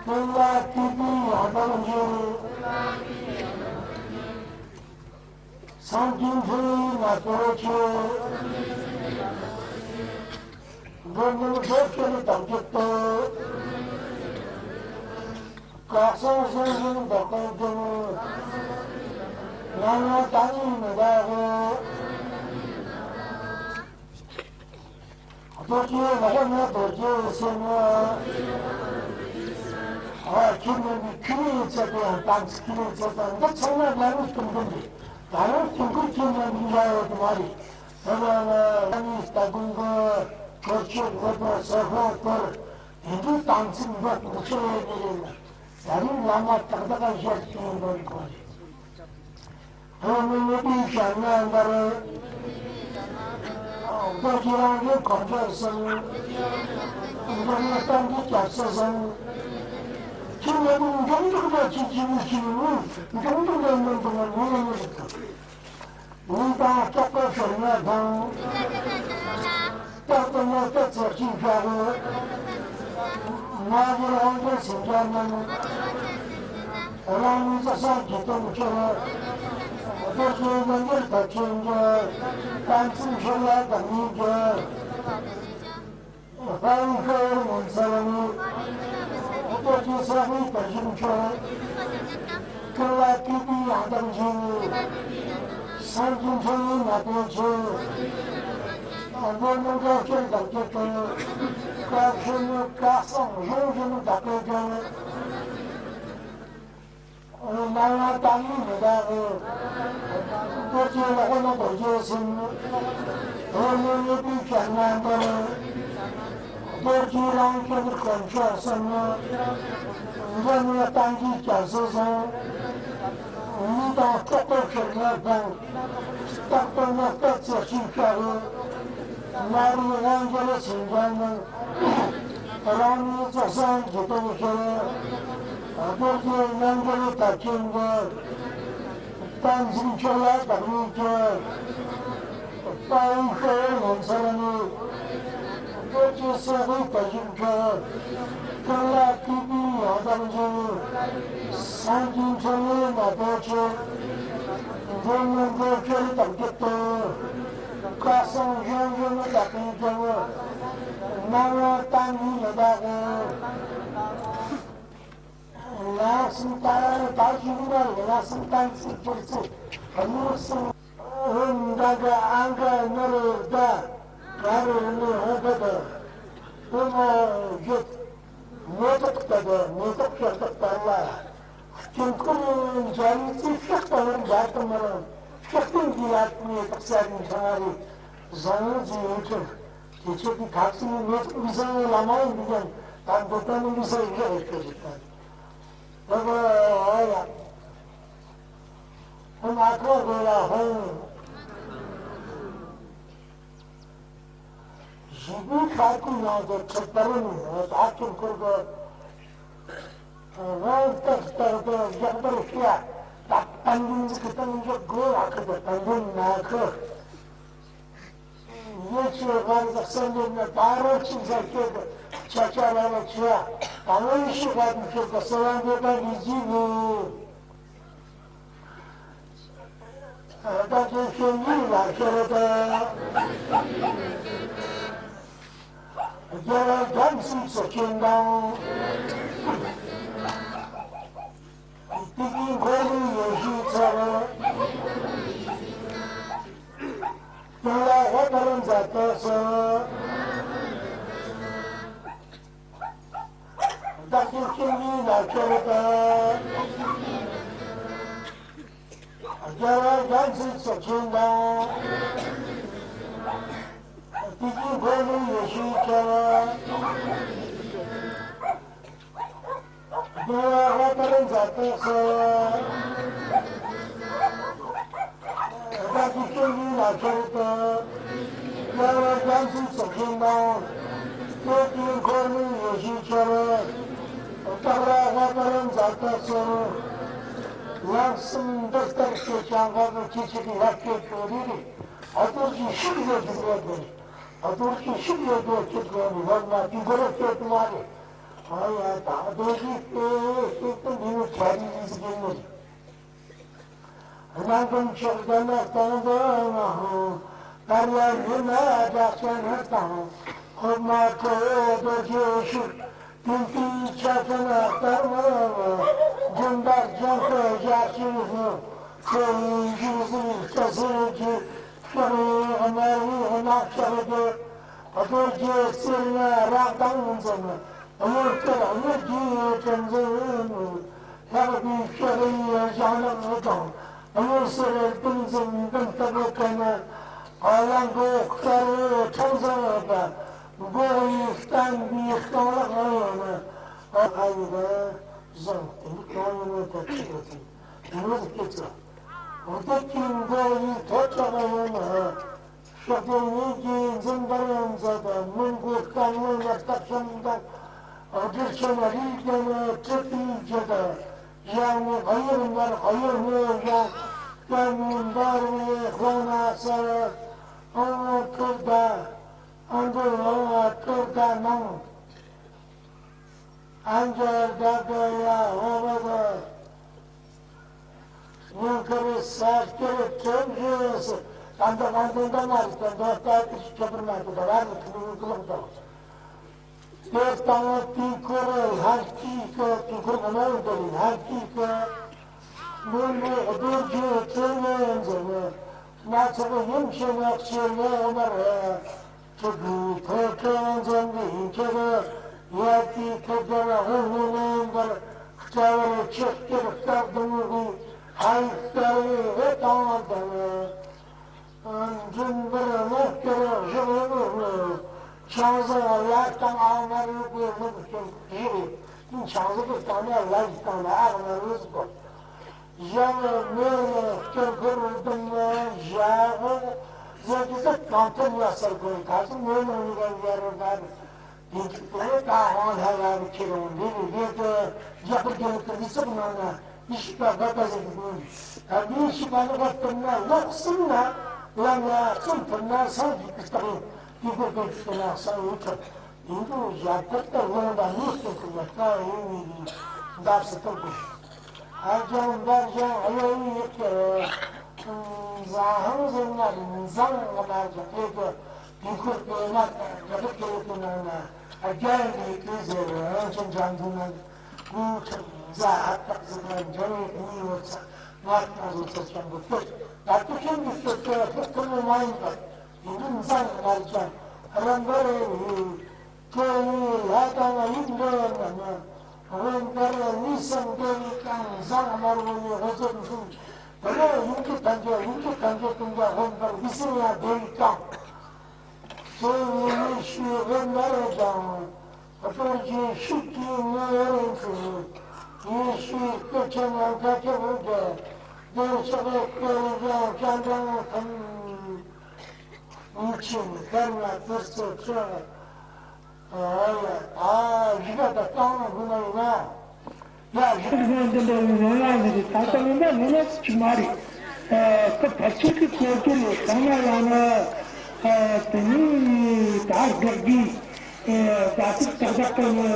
ཀུན་ལ་བཏུད་པའི་ཡང་དག་འཇུག་སངས་རྒྱས་འཁོར་བའི་ནག་པོ་ཆེ། འགྲོ་འདུལ་སྒྲོལ་བྱེད་དམ་ཆོས་སྟོན། སྐལ་བཟང་གསུང་བཞིན་བདག་དང་མཐུན། ང་ཡང་བདག་ཉིད་མི་འདའ་བར། རྡོ་རྗེ་ལ་ཧ་ན་རྡོ་རྗེ་སེམས། ཨ་ཁྱེད་རྣམ་པའི་ཁྱི་ནས་ཚད་པའི་དམ་ཚིག་ཁྱི་ནས་ཚད་པ་འདི་ཚང་མ་ལ་ནི་སྟོན་དོན་རེད། ད་ཡང་སྟོན་ཁུལ་ཁྱེད་རྣམ་པའི་ཡ་ཡོད་དུ་མ་རེད། ད་ཡང་ང་ནི་སྟ་གོན་གི་ཆོར་ཆོར་ངོ་པ་སོ་ཧོ་སྐོར་དེ་འདྲའི་དམ་ཚིག་འབོག་འདི་ཆོ་ཡོད་ནི་རེད་ན། ད་རིང་བླ་མ་ཏག་ཏག་ཞལ་གྱིས་འདོན་དགོས་རེད། ཐོག་མའི་དམིགས་པའི་ཞལ་སྔ་འདར། རྡོ་རྗེ་རང་གི་གོ་འཕང་གསུམ། འགྲོ་བའི་གཏམ་གྱི་རྒྱལ་སྲས་གསུམ། ཁྱེད་ཉིད་མགྱོགས་མགྱོགས་ལ་ཅི་ཅི་མི་ཅི་མི་མགྱོགས་མགྱོགས་ལ་མི་འདུག་ང་ཉིད་ལ་མི་འདུག་ལུས་དང་ལྕགས་པའི་ཞོར་ནས་དང་། རྟག་ཏུ་ནི་སྐད་ཚེགས་ཅིག་བཞག་གོ། མ་གྱུར་དབང་པོ་སེམས་ཅན་རྣམས། རང་ཉིད་རྩེ་གསུམ་འཇིག་རྟེན་གྱུར། རྡོ་རྗེ་རྣལ་འབྱོར་བདག་ཆེན་གྱི། དམ་ཚིག་ཆོས་ལ་བདག་ཉིད་ཀྱི། དཔལ་ཤོར་མུན་སེལ་ནི། རྡོ་ ཀྱི་ས་བོན་དུ་བཞུགས་མཆོག་ཀུན་ལ་བསྟོད་པའི་ཡང་དག་འཇུག་སངས་རྒྱས་འཕྲིན་ལས་མ་བསྟན་ཕྱིར། མགོན་པོ་འགྲོ་ཕྱིར་བདག་གི་དོན། བཀའ་ཕྱི་ནི་བཀའ་གསུང་གཞུང་བཞིན་བདག་གིས་བསྒྲུབ། སྣང་བ་དང་ནི་མི་འདའ་བའི། རྡོ་རྗེ་ལག་ན་རྡོ་རྗེ་སེམས། འོད་མའི་ཡོད་པའི་ཞལ་སྔ་འདིར། རྡོ་རྗེ་རང་བྱུང་དཀོན་མཆོག་གསུམ། འབྲལ་མེད་གཏན་གྱི་རྒྱལ་སྲས་བཟང་། ལུས་དང་གྲོགས་པོ་ཕྱིར་མི་སྤང་། རྟག་ཏུ་ནི་སྐད་ཅིག་ཤེས་བྱ་བའི། མ་རིག་དབང་གྱུར་སེམས་ཅན་རྣམས། རང་ཉིད་རྫོགས་སངས་རྒྱས་དོན་ཕྱིར། རྡོ་རྗེ་རྣལ་འབྱོར་དར་ཆེན་གྱི། བསྟན་འཛིན་མཆོག་ལ་བདག་ཉིད་ཀྱི། དཔའ་བོའི་ཤོག་ངོ་མཚར་ནས། རྡོ་རྗེ་སྲས་དཔའ་བཞིན་ཁྱོད། ཀུན་ལ་བསྟོད་པའི་ཡང་དག་འཇུག་སངས་རྒྱས་འཕྲིན་ལས་མ་བསྟན་ཕྱིར། འགྲོ་མི་འགྲོ་ཕྱིར་བདག་གི་དོན། བཀའ་གསུང་གཞུང་བཞིན་བདག་གིས་བསྒྲུབ། སྣང་བ་དང་ནི་མི་འདའ་བའི། ལགས་སོ། ད་ད་ཞུ་གི་མ་རེད། ལགས་སོ། གཏན་ཚིགས་སྒྱུར་ཚིག་གནས་སོ། འོན་ད་ག་ཨང་ག་ནི་རེད་ད། ག་རེ་རེད་ནི་འོན་ད་ད། འོ་མ་བརྗོད། མེ་ཏོག་ལྟ་བུ་མེ་ཏོག་ཤ་སྟག་ལྟར་ལ། དཀྱིལ་འཁོར་འཇའ་རིས་ཀྱི་ཤིག་ཏུ་འོང་འཇའ་ཏུ་མི་རུང་། ཤིག་སྟེང་གི་ཡར་མེ་ཏོག་གསལ་རིང་ཕྲེང་བ་རེ་བཟང་བོ་ཟིག་ཡོད་ཚུལ། དེ་ཚོ་གི་ཐབས་ཟིན་མེ་ཏོག་འདི་བཟང་བོ་ལ་མ་ཡིན་འདི་ཀྱང་ད་འདི་ལྟ་ནི་འདི་ས་ཡི་ཡག་ཡོད་ཚུལ་རེད་ད། ད་ག་ཨ་ཡ། ཧོ་མ་ཁོ་རེ་ལ་ཧོ། བཞི་པའི་ཤར་ཁུག་ནང་དུ་ཁྲིད་པར་ནི་བདག་གི་འཁོར་གྱི། དབང་རྟགས་ལྟར་དུ་བཞག་པར་བྱ། བདག་པཎ་ཆེན་ཟིག་གི་སྟེང་འཇོག་དགོས་ལ་ཁུ་དུ་པཎ་ཆེན་ན་ཁུ། ཡེ་ཤེས་དབང་ཟག་སེམས་འདི་ནི་ད་རུང་ཅིག་ཟག་སྐྱེ་གི་ཆ་ཆ་ར་ར་ཆེ་བ། དང་བའི་ཤེས་པ་འདི་ཁྱོད་ཀྱི་གསོལ་བ་འདེབས་པ་ནི་བརྗིད་ནི། བདག་གི་སྐྱོན་ཡིན་ལ་ཁྱེར་ཏེ། རྒྱལ་བ་རྒྱ་མཚོའི་ཚོགས་ཆེན་དང་། དེ་ཉིད་འཁོར་ལོའི་ཡེ་ཤེས་ཚོགས། ཡང་ལ་འོད་ལྟར་མཛད་པའི་ཚུལ། བདག་གི་སྐྱོན་ཡིན་ལ་ཁྱེར་ཏེ། རྒྱལ་བ་རྒྱ་མཚོའི་ཚོགས་ཆེན་དང་། དེ་ཉིད་འཁོར་ལོའི་ཡེ་ཤེས་ཚོགས། རྒྱལ་བ་འོད་ལྟར་མཛད་པའི་ཚུལ། བདག་གི་སྐྱོན་ཡིན་ལ་ཁྱེར་ཏེ། རྒྱལ་བ་རྒྱ་མཚོའི་ཚོགས་ཆེན་དང་། དེ་ཉིད་འཁོར་ལོའི་ཡེ་ཤེས་ཚོགས། རྟག་པ་འོད་ལྟར་མཛད་པའི་ཚུལ། ལམ་གསུམ་འདི་ལྟར་བྱེད་ཀྱང་འབབ་པའི་ཆེ་ཆེ་གི་ལ་སྐྱེ་ཆོག་རེ་རེ། ཨ་ཏོར་གྱི་ཤུགས་ལས་སྒྲུབ་ཡོད་དེ། ཨ་ཏོར་གྱི་ཤུགས་ལས་སྒྲུབ་ཀྱི་དགོས་ནི་ལོག་མ་དེ་འགོར་སྐྱེ་དུ་མ་རེད། ཨ་ཡ་ད་ཨ་ཏོར་གྱི་ལྟོས་ཤིག་ཏུ་འདི་ནི་ཆ་རི་རི་ཟིག་ཡིན་ནི། སྣང་ཀུན་མཆོག་ལྡན་ན་སྟོང་དུ་ངང་། དར་ལ་ཉི་མ་དགྲ་བཅས་ནི་དང་། ཧོབ་མ་ཁྲོ་བོ་རྡོ་རྗེ་ཤུགས། དུས་ཀྱི་ཆ་ཤས་ལྟར་མ་ཡང་། སྦྱིན་པ་སྦྱང་སྟེ་ཞག་གཅིག་ནི། ཁྲོ་བོའི་ཤུགས་ཟིན་སྐྱ་སེར་གྱི། ཕྱག་ཡིན་དམར་བའི་རྣག་ལྕགས་ཀྱི། རྡོ་རྗེ་རྩེ་ལྔ་རབ་དང་འཛིན། གཡུལ་སྐྱོར་གཡུལ་གྱི་གྲུ་འཛིན། ལྷག་པའི་ཕྱག་ཡིན་ཞྭ་ནག་དང་། གཡུལ་སེར་གདུང་འཛིན་མདུན་སྟབས་ཀུན། གླང་པོ་དཀར་བོའི་ཁྲག་འཛིན་པ། མགོ་ཡིས་བསྟན་པའི་རྐང་ལག་ཡིན། ཨ་ཁ་ཡིན་པ་བཟང་དེ་ནི་གང་ཡིན་ནོ་ད་ཁྱེད་ཀྱི་ཚིག་ཡིན་ནོ་ཟིག་སྐད་ཚིག་འོ་དེ་ཀྱི་མགོ་ཡིས་ཐོད་ཆགས་པ་ཡོད་ན། ཕྱོགས་དེ་ཉིད་ཀྱིས་འཛིན་པར་ཡང་མཛད་པ། མི་མགོའི་རྐང་ངོས་ལ་སྟག་ཤམ་དང་། སྦྲུལ་ཆེན་རིགས་ལྡན་གྲུབ་པའི་རྒྱུད་དང་། ཡང་ནི་གཡུལ་ངར་གཡུལ་ངོ་ཡང་། སྐྱ་མིན་འབར་བའི་ལྷོ་ནག་སར། ཨོ་ཁུ་ད། ཨ་འདུ་ཨོ་ཁུ་ད་ནང་། ཨན་ཇར་ཌ་ག་ཡ་ཧོ་བ་ག་ཉོ་ཁ་རེ་ས་སྐྱེ་རེ་དྲན་རེ་སི། ད་འདི་ང་འདི་འདི་མ་རེད། ད་འདི་ལྟ་དེ་ཁྱད་པར་མ་གི་ད་ར་ནི་ཐུག་ནི་ཀི་ལོག་ད། དེ་དང་དུས་འཁོར་ལྷ་སྐྱིད་ཀྱི། དུས་འཁོར་གོང་མ་ཡིན་པའི་ལྷ་སྐྱིད་ཀྱི་མགོན་པོ་རྡོ་རྗེ་ཁྲི་ལས་འཛིན་སྣ་ཚོགས་ཡུམ་ཆེན་ནགས་ཀྱི་ལོགས་མར། ཁྲི་གུའི་ཐོད་ཕྲེང་འཛིན་པའི་ཁྱེད། ཡབ་ཀྱི་ཐུགས་ཀར་དབུ་མའི་མངོན་པར་བཀྲ་བར་ཆིབས་བསྐྱོད་སྐར་གདུང་བའི། ཧ་ཡིག་དཀར་བའི་འོད་དང་ལྡན། མགྲིན་པར་རྣ་བསྐྱར་བཞག་ཡོད་མོད། ཆང་བཟང་ལ་དང་ཨ་མ་རུ་གོས་མི་བཞག་ཡོད། ཆང་བཟང་གི་སྟེང་ན་ལ་ཡི་སྟེང་ན་ཨ་མ་རུ་གོས། ཞྭ་མོ་མེ་ལ་སྐྱོར་འཁོར་བདུན་མ་ཞྭ་འོག་ཟེར་གྱི་འདུག་གང་ཐུབ་ལ་སར་གོན་ཁ་སང་མེ་ལ་ཡི་ར་ཡ་རུ་ག་རུ། དེ་འདྲ་དེ་ད་དབང་ལྷ་ལ་ཁྱེད་རང་འདི་རུ་བསྡད་དེ་རྒྱ་གར་རྒྱལ་ཁབ་ཀྱི་ཚོགས་ནང་ན་ཡེ་ཤེས་པ་དགའ་དགའ་ཟེར་གྱི་འདུག་ད་ཡེ་ཤེས་པ་ལ་དགའ་ཐུབ་ན་ལོག་སེམས་ན་ལམ་ལ་བརྩོན་ཐུབ་ན་སངས་རྒྱས་ཀྱི་རྟགས་ཡིན། དེ་གོ་དེ་ཐུབ་ན་སངས་ཡོད་ཐུབ། ཡིན་དུ་ཡར་ཐར་ཏུ་ལོང་དང་ཉེས་སྐྱོན་ཐུབ་ན་དཀའ་བའི་ཡོན་ཏན་འདབས་སུ་གཏོང་དགོས། ཨ་ཅང་འདར་ཅང་ཨ་ཡོ་ཡི་ཡོད་ཀྱི། འཛམ་ཧང་ཟེར་ན་འཛམ་ང་མ་ཅང་ཨེ་ཀྱི། དུས་འཁོར་དེ་ན་རྒྱ་གར་སྐད་ཀྱི་ནང་ན་རྒྱ་ཡན་དེ་ཀི་ཟེར་རང་ཆེན་འཇམ་དུ་ན་གུ་ཁྲི་འཛའ་ཧ་ཏག་ཟེར་ན་འཇམ་བའི་གུ་ཡོད་ཚ་ང་ཏང་ཟེར་ཚ་ཅང་གུ་ཏེ། ད་དུ་ཁྱེད་ཀྱི་ཏེ་ཏེ་ཕུག་ཁུ་མོ་མ་ཡིན་པ་ཡིན་དུ་འཛམ་ང་མ་ཅང་རང་ག་རེ་ཡིན། ཁྱོད་ཡིན་ལྷ་དང་ཡིག་འབྲེལ་ཡོད་ན་ན། དབེན་པར་ལུས་སེམས་བདེ་བའི་གང་ཟག་དམར་པོ་ཡི་འོ་ཚོད་མཐུན། དེ་ནས་ཡིན་གྱི་ཐམས་ཅད་ཡིན་གྱི་ཐམས་ཅད་ཀུན་ཀྱང་དབེན་པར་ལུས་སེམས་ཡང་བདེ་བའི་གང་། ཁྱོད་ཡིན་ཡེ་ཤུའི་དབེན་པར་ཀྱང་། རྡོ་རྗེ་ཤུགས་ཀྱིས་ངོ་བོར་འཁྲུལ། ཡེ་ཤུའི་སྐུ་ཆེན་ཡང་མཁའ་ཁྱབ་བརྒྱ། བདེ་གཤེགས་སྐུ་ཡིས་ཀྱང་སྤྱན་དྲངས་མཐུན། ཉིན་ཕྱེད་ནི་དཀར་ང་དུར་སོ་ཁྲི། ཨོ་ཡ། ཨ་རི་ག་ད་རྐང་ལ་ཧུ་ན་ཡིན་ན། ཡ་རི་ག་འདི་འདྲ་ཡིན་ན་ཡ་འདི་ད་ལྟ་ཡིན་ན་ངོ་མ་སུ་ཅིག་མ་རེད། ཨ་ཁ་ཕར་ཚུར་གྱི་གོ་རྒྱུ་ལས་གང་ན་ཡང་ན། ཨ་དེ་ནི་ད་དགག་གི་ཨ་ད་ཚིག་ཏག་ཏག་གི་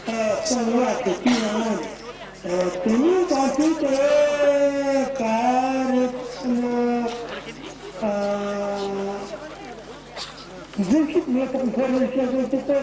ཨ་གསང་བ་དེ་དེ་ཡང་། དེ་ནས་ད་དུས་དེ་ག་རེ་ཟེར་ན། འཛིན་ཤུགས་མེད་པར་འཕེལ་བའི་བཤད་སྲོལ་ཅིག་སྟེ།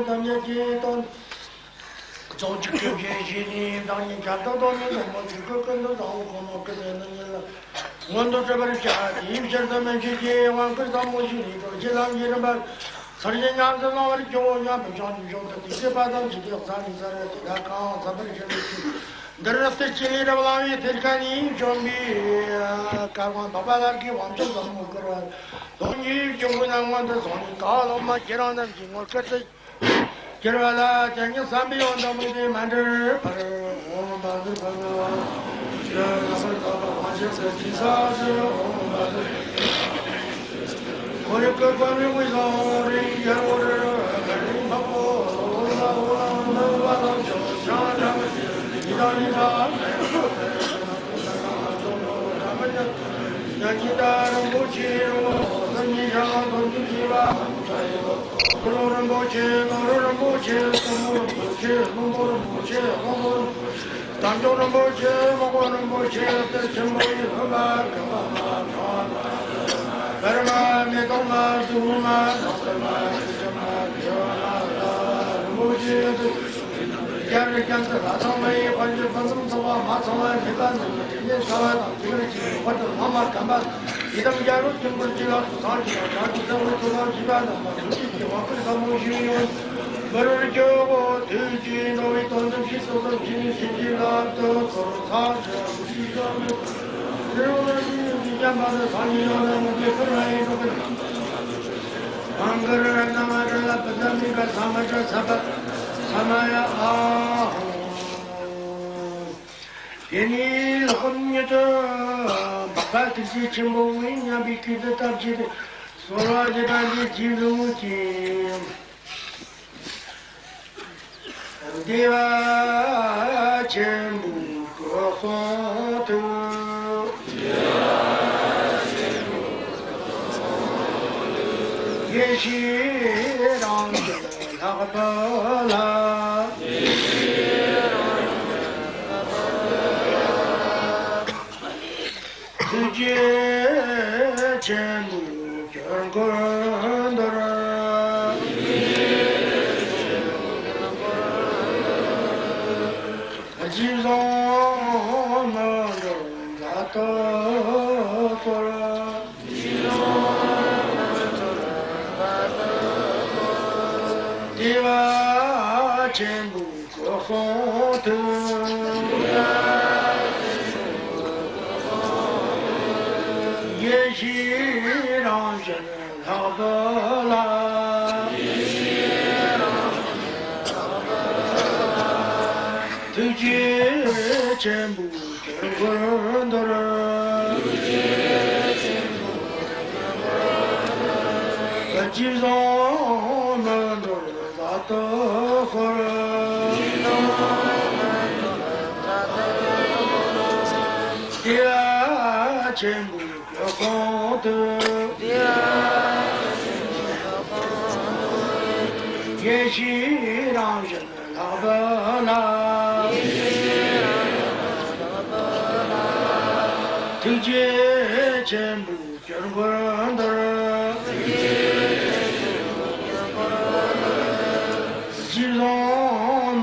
དམ་ཉིད་ཀྱི་དོན། རྫོགས་ཆེན་སྐུ་བཞི་ཞི་བདེའི་བདག་ཉིད་ཁྱབ་བདག་རྡོ་རྗེ་ཕག་མོ་ཆོས་སྐུ་ཀུན་ཏུ་བཟང་པོ་ཁོ་ན་སྐུ་ཚེ་ནི་ཉིད་ལ་མངོན་དུ་གྲུབ་པར་བྱ། དེའི་ཕྱིར་དུ་མི་མཁྱེན་གྱི་དབང་བསྐུར་ཟབ་མོ་ཞིག་ལས་གྲོལ་གྱི་ལམ་གྱི་རིམ་པར་ཚར་གྱི་ཉམས་སུ་བླང་བར་བྱའོ། ཡང་བུ་ཆུང་དུས་ཆུང་དུ་དེ་སྐྱེས་པ་དང་འཇིག་རྟེན་ས་གནས་ས་ར་དེ་དག་གང་འཚམ་པར་ཤེས་པའི་ཚུལ། འདིར་སྟེ་ཅི་ལས་རབ་བླ་མའི་ཐེག་ཆེན་ནས་བྱོན་པའི་བཀའ་དབང་འཕགས་པ་ལྷ་དགུའི་དབང་ཕྱུག་ཟབ་མོ་བསྐུར་བ། ལོ་ཉིས་བཅུ་དགུ་ན་སྔོན་དུ་སོང་ནས་བཀའ་སློབ་མ་ཁྱེད་རང་རྣམས་ཀྱི་ངོ་སྐལ་དུ་གྱུར་པ་ལ་བྱ་ཉིད་བསམ་པའི་ཡོན་དང་མུ་སྟེགས་མ་འདྲེས་པར་འོང་བ་ཟེར་བ་ལ། ཡང་ལྷག་པར་དག་པ་དབང་ཕྱུག་ཏུ་ཅི་ས་ཞིག་འོང་བ་ཟེར། ཁོར་ཡུག་གི་བཀོད་པའི་དབུས་སུ་རིང་རྒྱལ་པོར་རིང་འཕགས་པོ་འོ་ལ་འོ་ལ་འདུལ་བ་དང་ཆོས་ཀྱང་འདྲ་མི་འདྲ་ཡི་དྭགས་ཡི་དྭགས་ཡང་ཇི་ལྟར་རིན་པོ་ཆེའི་རོ་སེམས་ཉིད་བྱ་བ་དོན་གྱི་བྱེད་པ། ཀུན་སློང་རིན་པོ་ཆེ། ཀུན་སློང་རིན་པོ་ཆེ། གཏུམ་པོ་རིན་པོ་ཆེ། ཀློང་པོ་རིན་པོ་ཆེ། དབང་པོ་རིན་པོ་ཆེ། དལ་འབྱོར་རིན་པོ་ཆེ། འཕགས་པ་རིན་པོ་ཆེ། གཏེར་ཆེན་པོ་ཡི་བུམ་པ་གང་བ་མ་འཕྲང་བ་མ་བར་མ་མེ་ཏོག་མ་བདུག་སྤོས་མ་ནགས་ཚལ་མ་ཤིང་ཆེན་མ་བྱེ་བ་མ་རིན་པོ་ཆེ། རྒྱལ་བའི་རྒྱལ་མཚན་ལྷ་དང་མི་ཡི་དཔལ་གྱུར་ཕུན་སུམ་ཚོགས་པ་མ་ཚང་བ་མེད་པ་ནི་དེ་ནས་ཚ་བ་དང་དེ་ལ་ཅི་བར་དུ་ལྷག་མ་གམ་པ། ཡི་དམ་རྒྱལ་པོ་དཀྱིལ་འཁོར་གྱི་ལྷ་ཚོགས་སངས་རྒྱས་དང་བྱང་ཆུབ་སེམས་དཔའི་ཚོགས་དང་བཅས་པ་རྣམས་ལ་ཐུགས་རྗེ་ཆེ་དབང་བསྐུར་ཟབ་མོ་ཞུས་ཡོད། འབུལ་བར་བྱའོ། དུས་ཀྱི་འགྲོ་བའི་དོན་དུ་ཕྱིས་སུ་བསམ་བྱས་ནས་བྱིན་གྱིས་བརླབ་ཏུ་གསོལ། ཚར་གཅིག་གུ་ཤྲི་ཡ་མི་རེ་བ་ཡི་ཡུལ་གྱི་སྐྱབས་མ་དང་སངས་རྒྱས་ཡོངས་ལ་མི་དགེ་ཕུར་བ་ཡི་འགྲོ་ཀུན། གང་གི་ར་ན་མ་ར་ལ་པ་ད་མི་ག་ས་མ་ཅ་ས་པ་ས་མ་ཡ་ཨ་ཧོ། དེ་ནས་ལྷག་པར་ཉིད་དུ་འཕགས་པ་ཐུགས་རྗེ་ཆེན་པོ་དབུ་མཉམ་པའི་སྐུ་དེ་བཏབ་ཅིང་གསོལ་བ་འདེབས་པ་འདི་རྗེས་ལུས་ཀྱི་བདེ་བ་ཆེན་པོའི་སྐུ་གསུང་ཐུགས། ཤེས་རང་བཞིན་ལྷག་པའི་ལྷ། ཐུགས་རྗེ་ཆེན་པོས་སྐྱབས་མགོན་འདིར། རྗེས་བཟུང་སྨིན་གྲོལ་མཛད་དུ་གསོལ། བདེ་བ་ཆེན་པོའི་སྐུ་གསུང་ཐུགས། ཡེ་ཤེས་རང་བཞིན་ལྷག་པའི་ལྷ། ཐུགས་རྗེ་ཆེན་པོས་སྐྱབས་མགོན་འདིར། རྗེས་བཟུང་སྨིན་གྲོལ་མཛད་དུ་གསོལ། བདེ་བ་ཆེན་པོའི་སྐུ་གསུང་ཐུགས། ཡེ་ཤེས་རང་བཞིན་ལྷག་པའི་ལྷ། ཐུགས་རྗེ་ཆེན་པོས་སྐྱབས་མགོན་འདིར། རྗེས་བཟུང་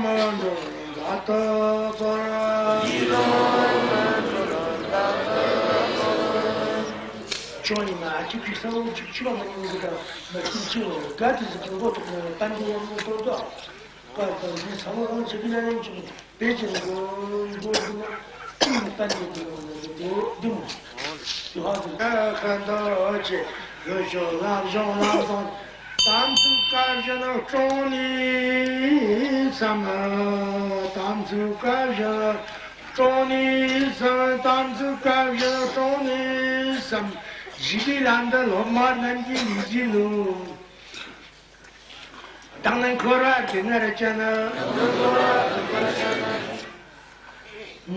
སྨིན་གྲོལ་མཛད་དུ་གསོལ། ཅོ་ནི་མ་ཅིག་གི་ས་བོན་ཅིག་ཆུ་བ་མ་ཉུང་གི་དང་མ་ཅིག་ཆུ་བ་ག་དུས་སུ་གི་མགོ་ཐོག་ནས་པན་ཏི་ཡང་མོ་ཏོ་ཏོ། པ་དང་ནི་ས་བོན་རང་ཅིག་གི་ལ་ལན་ཅིག་པེ་ཅིན་གོ་གོ་གོ་པན་ཏི་གོ་གོ་གོ་དེ་དུ་མོ་ཡོ་ཧ་དུ་ཁ་འདོ་ཅེ་ཡོ་ཤོ་ལམ་ཤོང་ལམ་སོང་། དམ་ཚིག་བཀའ་བཞིན་སྲུང་ནས་སམ། དམ་ཚིག་བཀའ་བཞིན་སྲུང་ནས་སམ། དམ་ཚིག་བཀའ་བཞིན་སྲུང་ནས་སམ། ཞི་བའི་ལམ་དུ་སློབ་མ་རྣམས་ཀྱིས་ལས་ཀྱི་ལུགས། བདག་ནི་འཁོར་བ་སྡུག་བསྔལ་ཅན།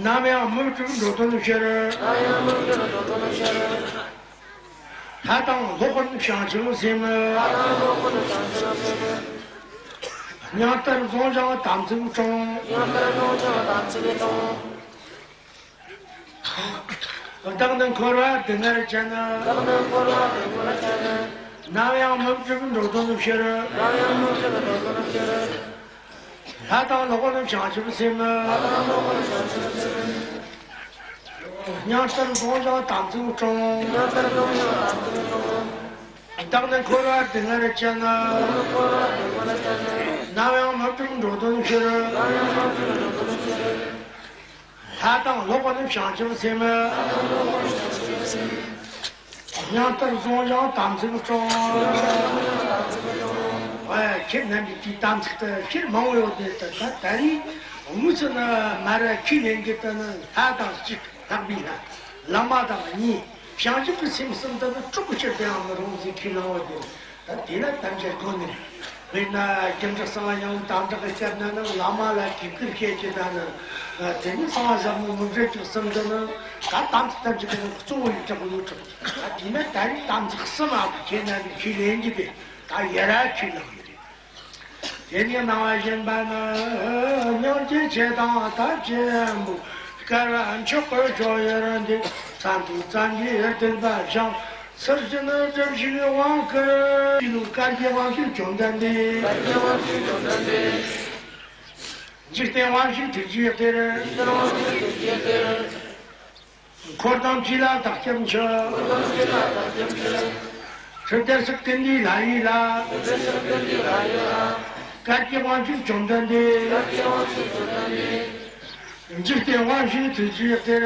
ནམ་ཡང་མི་སྐྲག་འགྲོ་དོན་ཕྱིར། ལྷ་དང་སློབ་དཔོན་བྱང་ཆུབ་སེམས། སྙིང་ལྟར་བཟུང་ཞིང་དམ་ཚིག་སྲུང་། བདག་ནི་འཁོར་བ་སྡུག་བསྔལ་ཅན། ནམ་ཡང་མི་སྐྲག་འགྲོ་དོན་ཕྱིར། ལྷ་དང་སློབ་དཔོན་བྱང་ཆུབ་སེམས། སྙིང་ལྟར་བཟུང་ཞིང་དམ་ཚིག་སྲུང་། བདག་ནི་འཁོར་བ་སྡུག་བསྔལ་ཅན། ནམ་ཡང་མི་སྐྲག་འགྲོ་དོན་ཕྱིར། ལྷ་དང་སློབ་དཔོན་བྱང་ཆུབ་སེམས། སྙིང་ལྟར་བཟུང་ཞིང་དམ་ཚིག་སྲུང་། ཨེ། ཁྱེད་རྣམ་པས་དེའི་དམ་ཚིག་དེ་ཕྱིར་མང་བོ་ཡོད་དེ། ད་ད་ད་རེས་དངོས་སུ་ནི་མར་ཁས་ལེན་རྒྱུ་དེ་ནི་ལྷ་དང་གཅིག་ལྷག་པའི་ལྷ། བླ་མ་དང་གཉིས། བྱང་ཆུབ་ཀྱི་སེམས་གསུམ་དེ་ནི་སྐྲག་གི་ཕྱིར་དུ་ཡང་མི་རུང་ཟེར་ཁས་བླངས་པ་དེ། ད་དེ་ལ་དམ་བཅའ་དགོས་ནི་རེད། དཔེར་ན་རྒྱུ་འབྲས་གསང་བ་ཡང་དམ་བཅའ་གི་སྐྱབས་ན་ནི་བླ་མ་ལ་གུས་བཀུར་བྱེད་ཀྱི་ད་ནི། དེ་ནི་གསང་བ་ཟབ་མོ་མུན་སེལ་གྱི་གསུམ་དུ་ནི་ད་དམ་ཚིག་ཐམས་ཅད་ཀྱི་ནང་གཙོ་བོ་ཡིན་གྲགས་ཡོད་གྲགས། ད་དེ་ན་ད་རེས་དམ་ཚིག་གསུམ་ཨ་ཁུ་ཁྱེད་རྣམ་པས་ཁས་ལེན་རྒྱུ་དེ་ད་ཡ་ར་ཁས་བླངས་ནི་རེད། དེ་ནས་གནང་བ་བཞིན་པ་ནི། སྙིང་རྗེ་ཆེ་དང་ཐབས་ཆེན་པོ། བསྐལ་པ་མཆོག་གི་སྤྱོད་ཡུལ་འདི། མཚན་ཐོས་བཙན་གྱིས་བསྟན་པ་བཞིན། ཚུལ་བཞིན་སྒྲུབ་ཞིང་དབང་བསྐུར། ཡིད་བློ་བསྐལ་བརྒྱའི་དབང་ཕྱུག་བཅོམ་ལྡན་འདས། འཇིག་རྟེན་དབང་ཕྱུག་ཐུགས་རྗེའི་གཏེར། འཁོར་དང་འཁྲིལ་བ་བདག་སྐྱབས་མཆི། ཚུར་གདན་ཞུ་ཀུན་འདུས་ལྷ་ཡི་ལྷ། བསྐལ་བརྒྱའི་དབང་ཕྱུག་བཅོམ་ལྡན་འདས། འཇིག་རྟེན་དབང་ཕྱུག་ཐུགས་རྗེའི་གཏེར།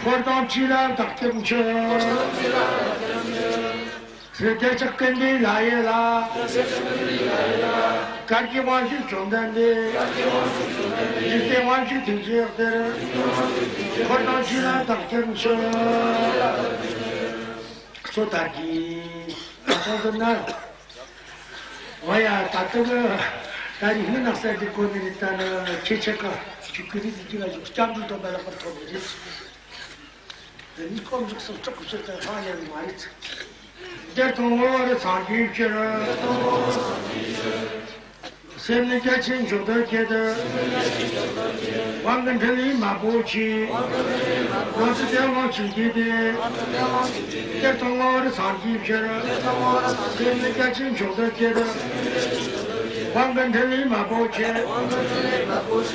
འཁོར་དང་འཁྲིལ་བ་བདག་སྐྱབས་མཆི། ཚུར་གདན་ཞུ་ཀུན་འདུས་ལྷ་ཡི་ལྷ། བསྐལ་བརྒྱའི་དབང་ཕྱུག་བཅོམ་ལྡན་འདས། འཇིག་རྟེན་དབང་ཕྱུག་ཐུགས་རྗེའི་གཏེར། འཁོར་དང་འཁྲིལ་བ་བདག་སྐྱབས་མཆི། གཙོ་དར་གྱིས་ད་ཐོག་ཏུ་ན། འོ་ཡ། ད་ལྟ་གི་ད་རིང་སྔོན་ན་གསར་དུ་གོ་ནི་རེད། ད་ནི་ཁྱེད་ཆ་ག་ཅིག་གི་རིགས་ཀྱི་ལ་ཞུགས་སྐྱབས་འགྲོ་དང་པ་ལག་པར་ཐོབ་ནི་རེད། འདི་ནི་སྐོར་འཇོག་སོགས་སྐྲག་གི་ཕྱིར་དུ་ཧང་ཡང་མ་རེད། གཏེར་སྟོན་ངོ་བོར་སངས་རྒྱས་ཕྱིར། སེམས་ནི་རྒྱ་ཆེན་མཆོག་ཏུ་བསྐྱེད། དབང་གི་འཕྲིན་ལས་མ་བུ་ཆེ། ནང་དུ་གཏེར་དབང་ཆིག་བརྒྱུད་དེ། གཏེར་སྟོན་ངོ་བོར་སངས་རྒྱས་ཕྱིར། སེམས་ནི་རྒྱ་ཆེན་མཆོག་ཏུ་བསྐྱེད། དབང་གི་འཕྲིན་ལས་མ་བུ་ཆེ།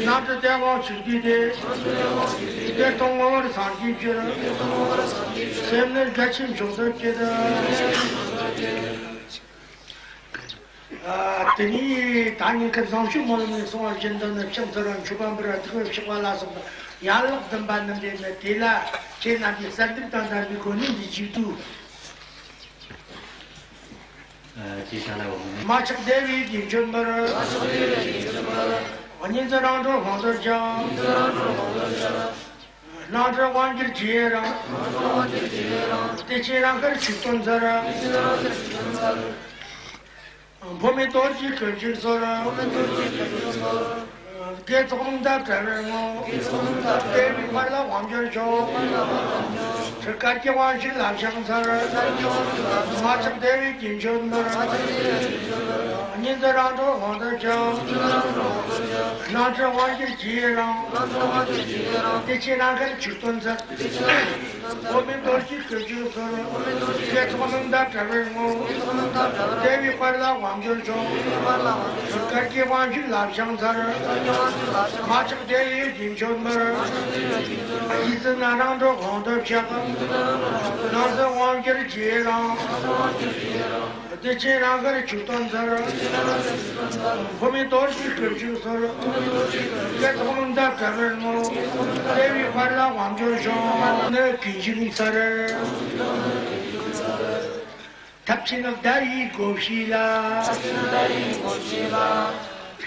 ནང་དུ་གཏེར་དབང་ཆིག་བརྒྱུད་དེ། གཏེར་སྟོན་ངོ་བོར་སངས་རྒྱས་ཕྱིར། སེམས་ནི་རྒྱ་ཆེན་མཆོག་ཏུ་བསྐྱེད། ཨ། དེ་ནས་ད་ཉིན་ཁ་བཟང་སྤྱོད་སྨོན་ལམ་ནས་གསུངས་པ་བཞིན་དུ་ནི་ཕྱག་འཚལ་བ་མཆོད་པ་འབུལ་བ་ཐུགས་ཕྱག་པ་ལ་སོགས་པ་ཡན་ལག་བདུན་པ་རྣམས་ཏེ་ནི་དེ་ལ་ཁྱེད་རྣམ་པའི་གསལ་འདེབས་དང་ལྡན་པའི་སྒོ་ནས་འདི་མཇུག་བསྡུ། ཨ། ཅེས་བྱ་ལ་འོ་ནི། མ་ཆགས་བདེ་བའི་རྒྱུན་ཆོད་པར། སྙིང་རྗེ་རང་གྲོལ་དབང་དུ་བྱ། སྣང་སྲིད་དབང་གྱུར་རྗེས་རང་། བདེ་ཆེན་རང་དགར་ཆིག་སྟོན་མཛད། འཕོ་མེད་རྡོ་རྗེའི་སྐུ་མཇུག་གསོལ། དགེ་ཚོགས་རླུང་རྟ་བྲལ་བའི་ངང་། བདེ་བའི་དཔལ་ལ་དབང་བསྒྱུར་ཤོག། བཀའ་བརྒྱད་དབང་ཕྱུག་ལ་ཕྱག་འཚལ། མ་ཆགས་བདེ་བའི་རྒྱུན་ཆོད་པར། སྙིང་རྗེ་རང་གྲོལ་དབང་དུ་བྱ། སྣང་སྲིད་དབང་གྱུར་རྗེས་རང་། བདེ་ཆེན་རང་དགར་ཆིག་སྟོན་མཛད། འཕོ་མེད་རྡོ་རྗེའི་སྐུ་མཇུག་གསོལ། དགེ་ཚོགས་རླུང་རྟ་བྲལ་བའི་ངང་། བདེ་བའི་དཔལ་ལ་དབང་བསྒྱུར་ཤོག། བཀའ་བརྒྱད་དབང་ཕྱུག་ལ་ཕྱག་འཚལ། མ་ཆགས་བདེ་བའི་རྒྱུན་ཆོད་པར། ཡིད་བཞིན་རང་གྲོལ་དབང་དུ་བྱ། སྣང་སྲིད་དབང་གྱུར་རྗེས་རང་། བདེ་ཆེན་རང་དགར་ཆིག་སྟོན་མཛད། འཕོ་མེད་རྡོ་རྗེའི་སྐུ་མཇུག་གསོལ། དགེ་ཚོགས་རླུང་རྟ་བྲལ་བའི་ངང་། བདེ་བའི་དཔལ་ལ་དབང་བསྒྱུར་ཤོག། ནི་སྐུ་མཇུག་མཚར། ཐབས་ཆེན་ཟླ་བའི་སྒོ་ཕྱེས་ལ།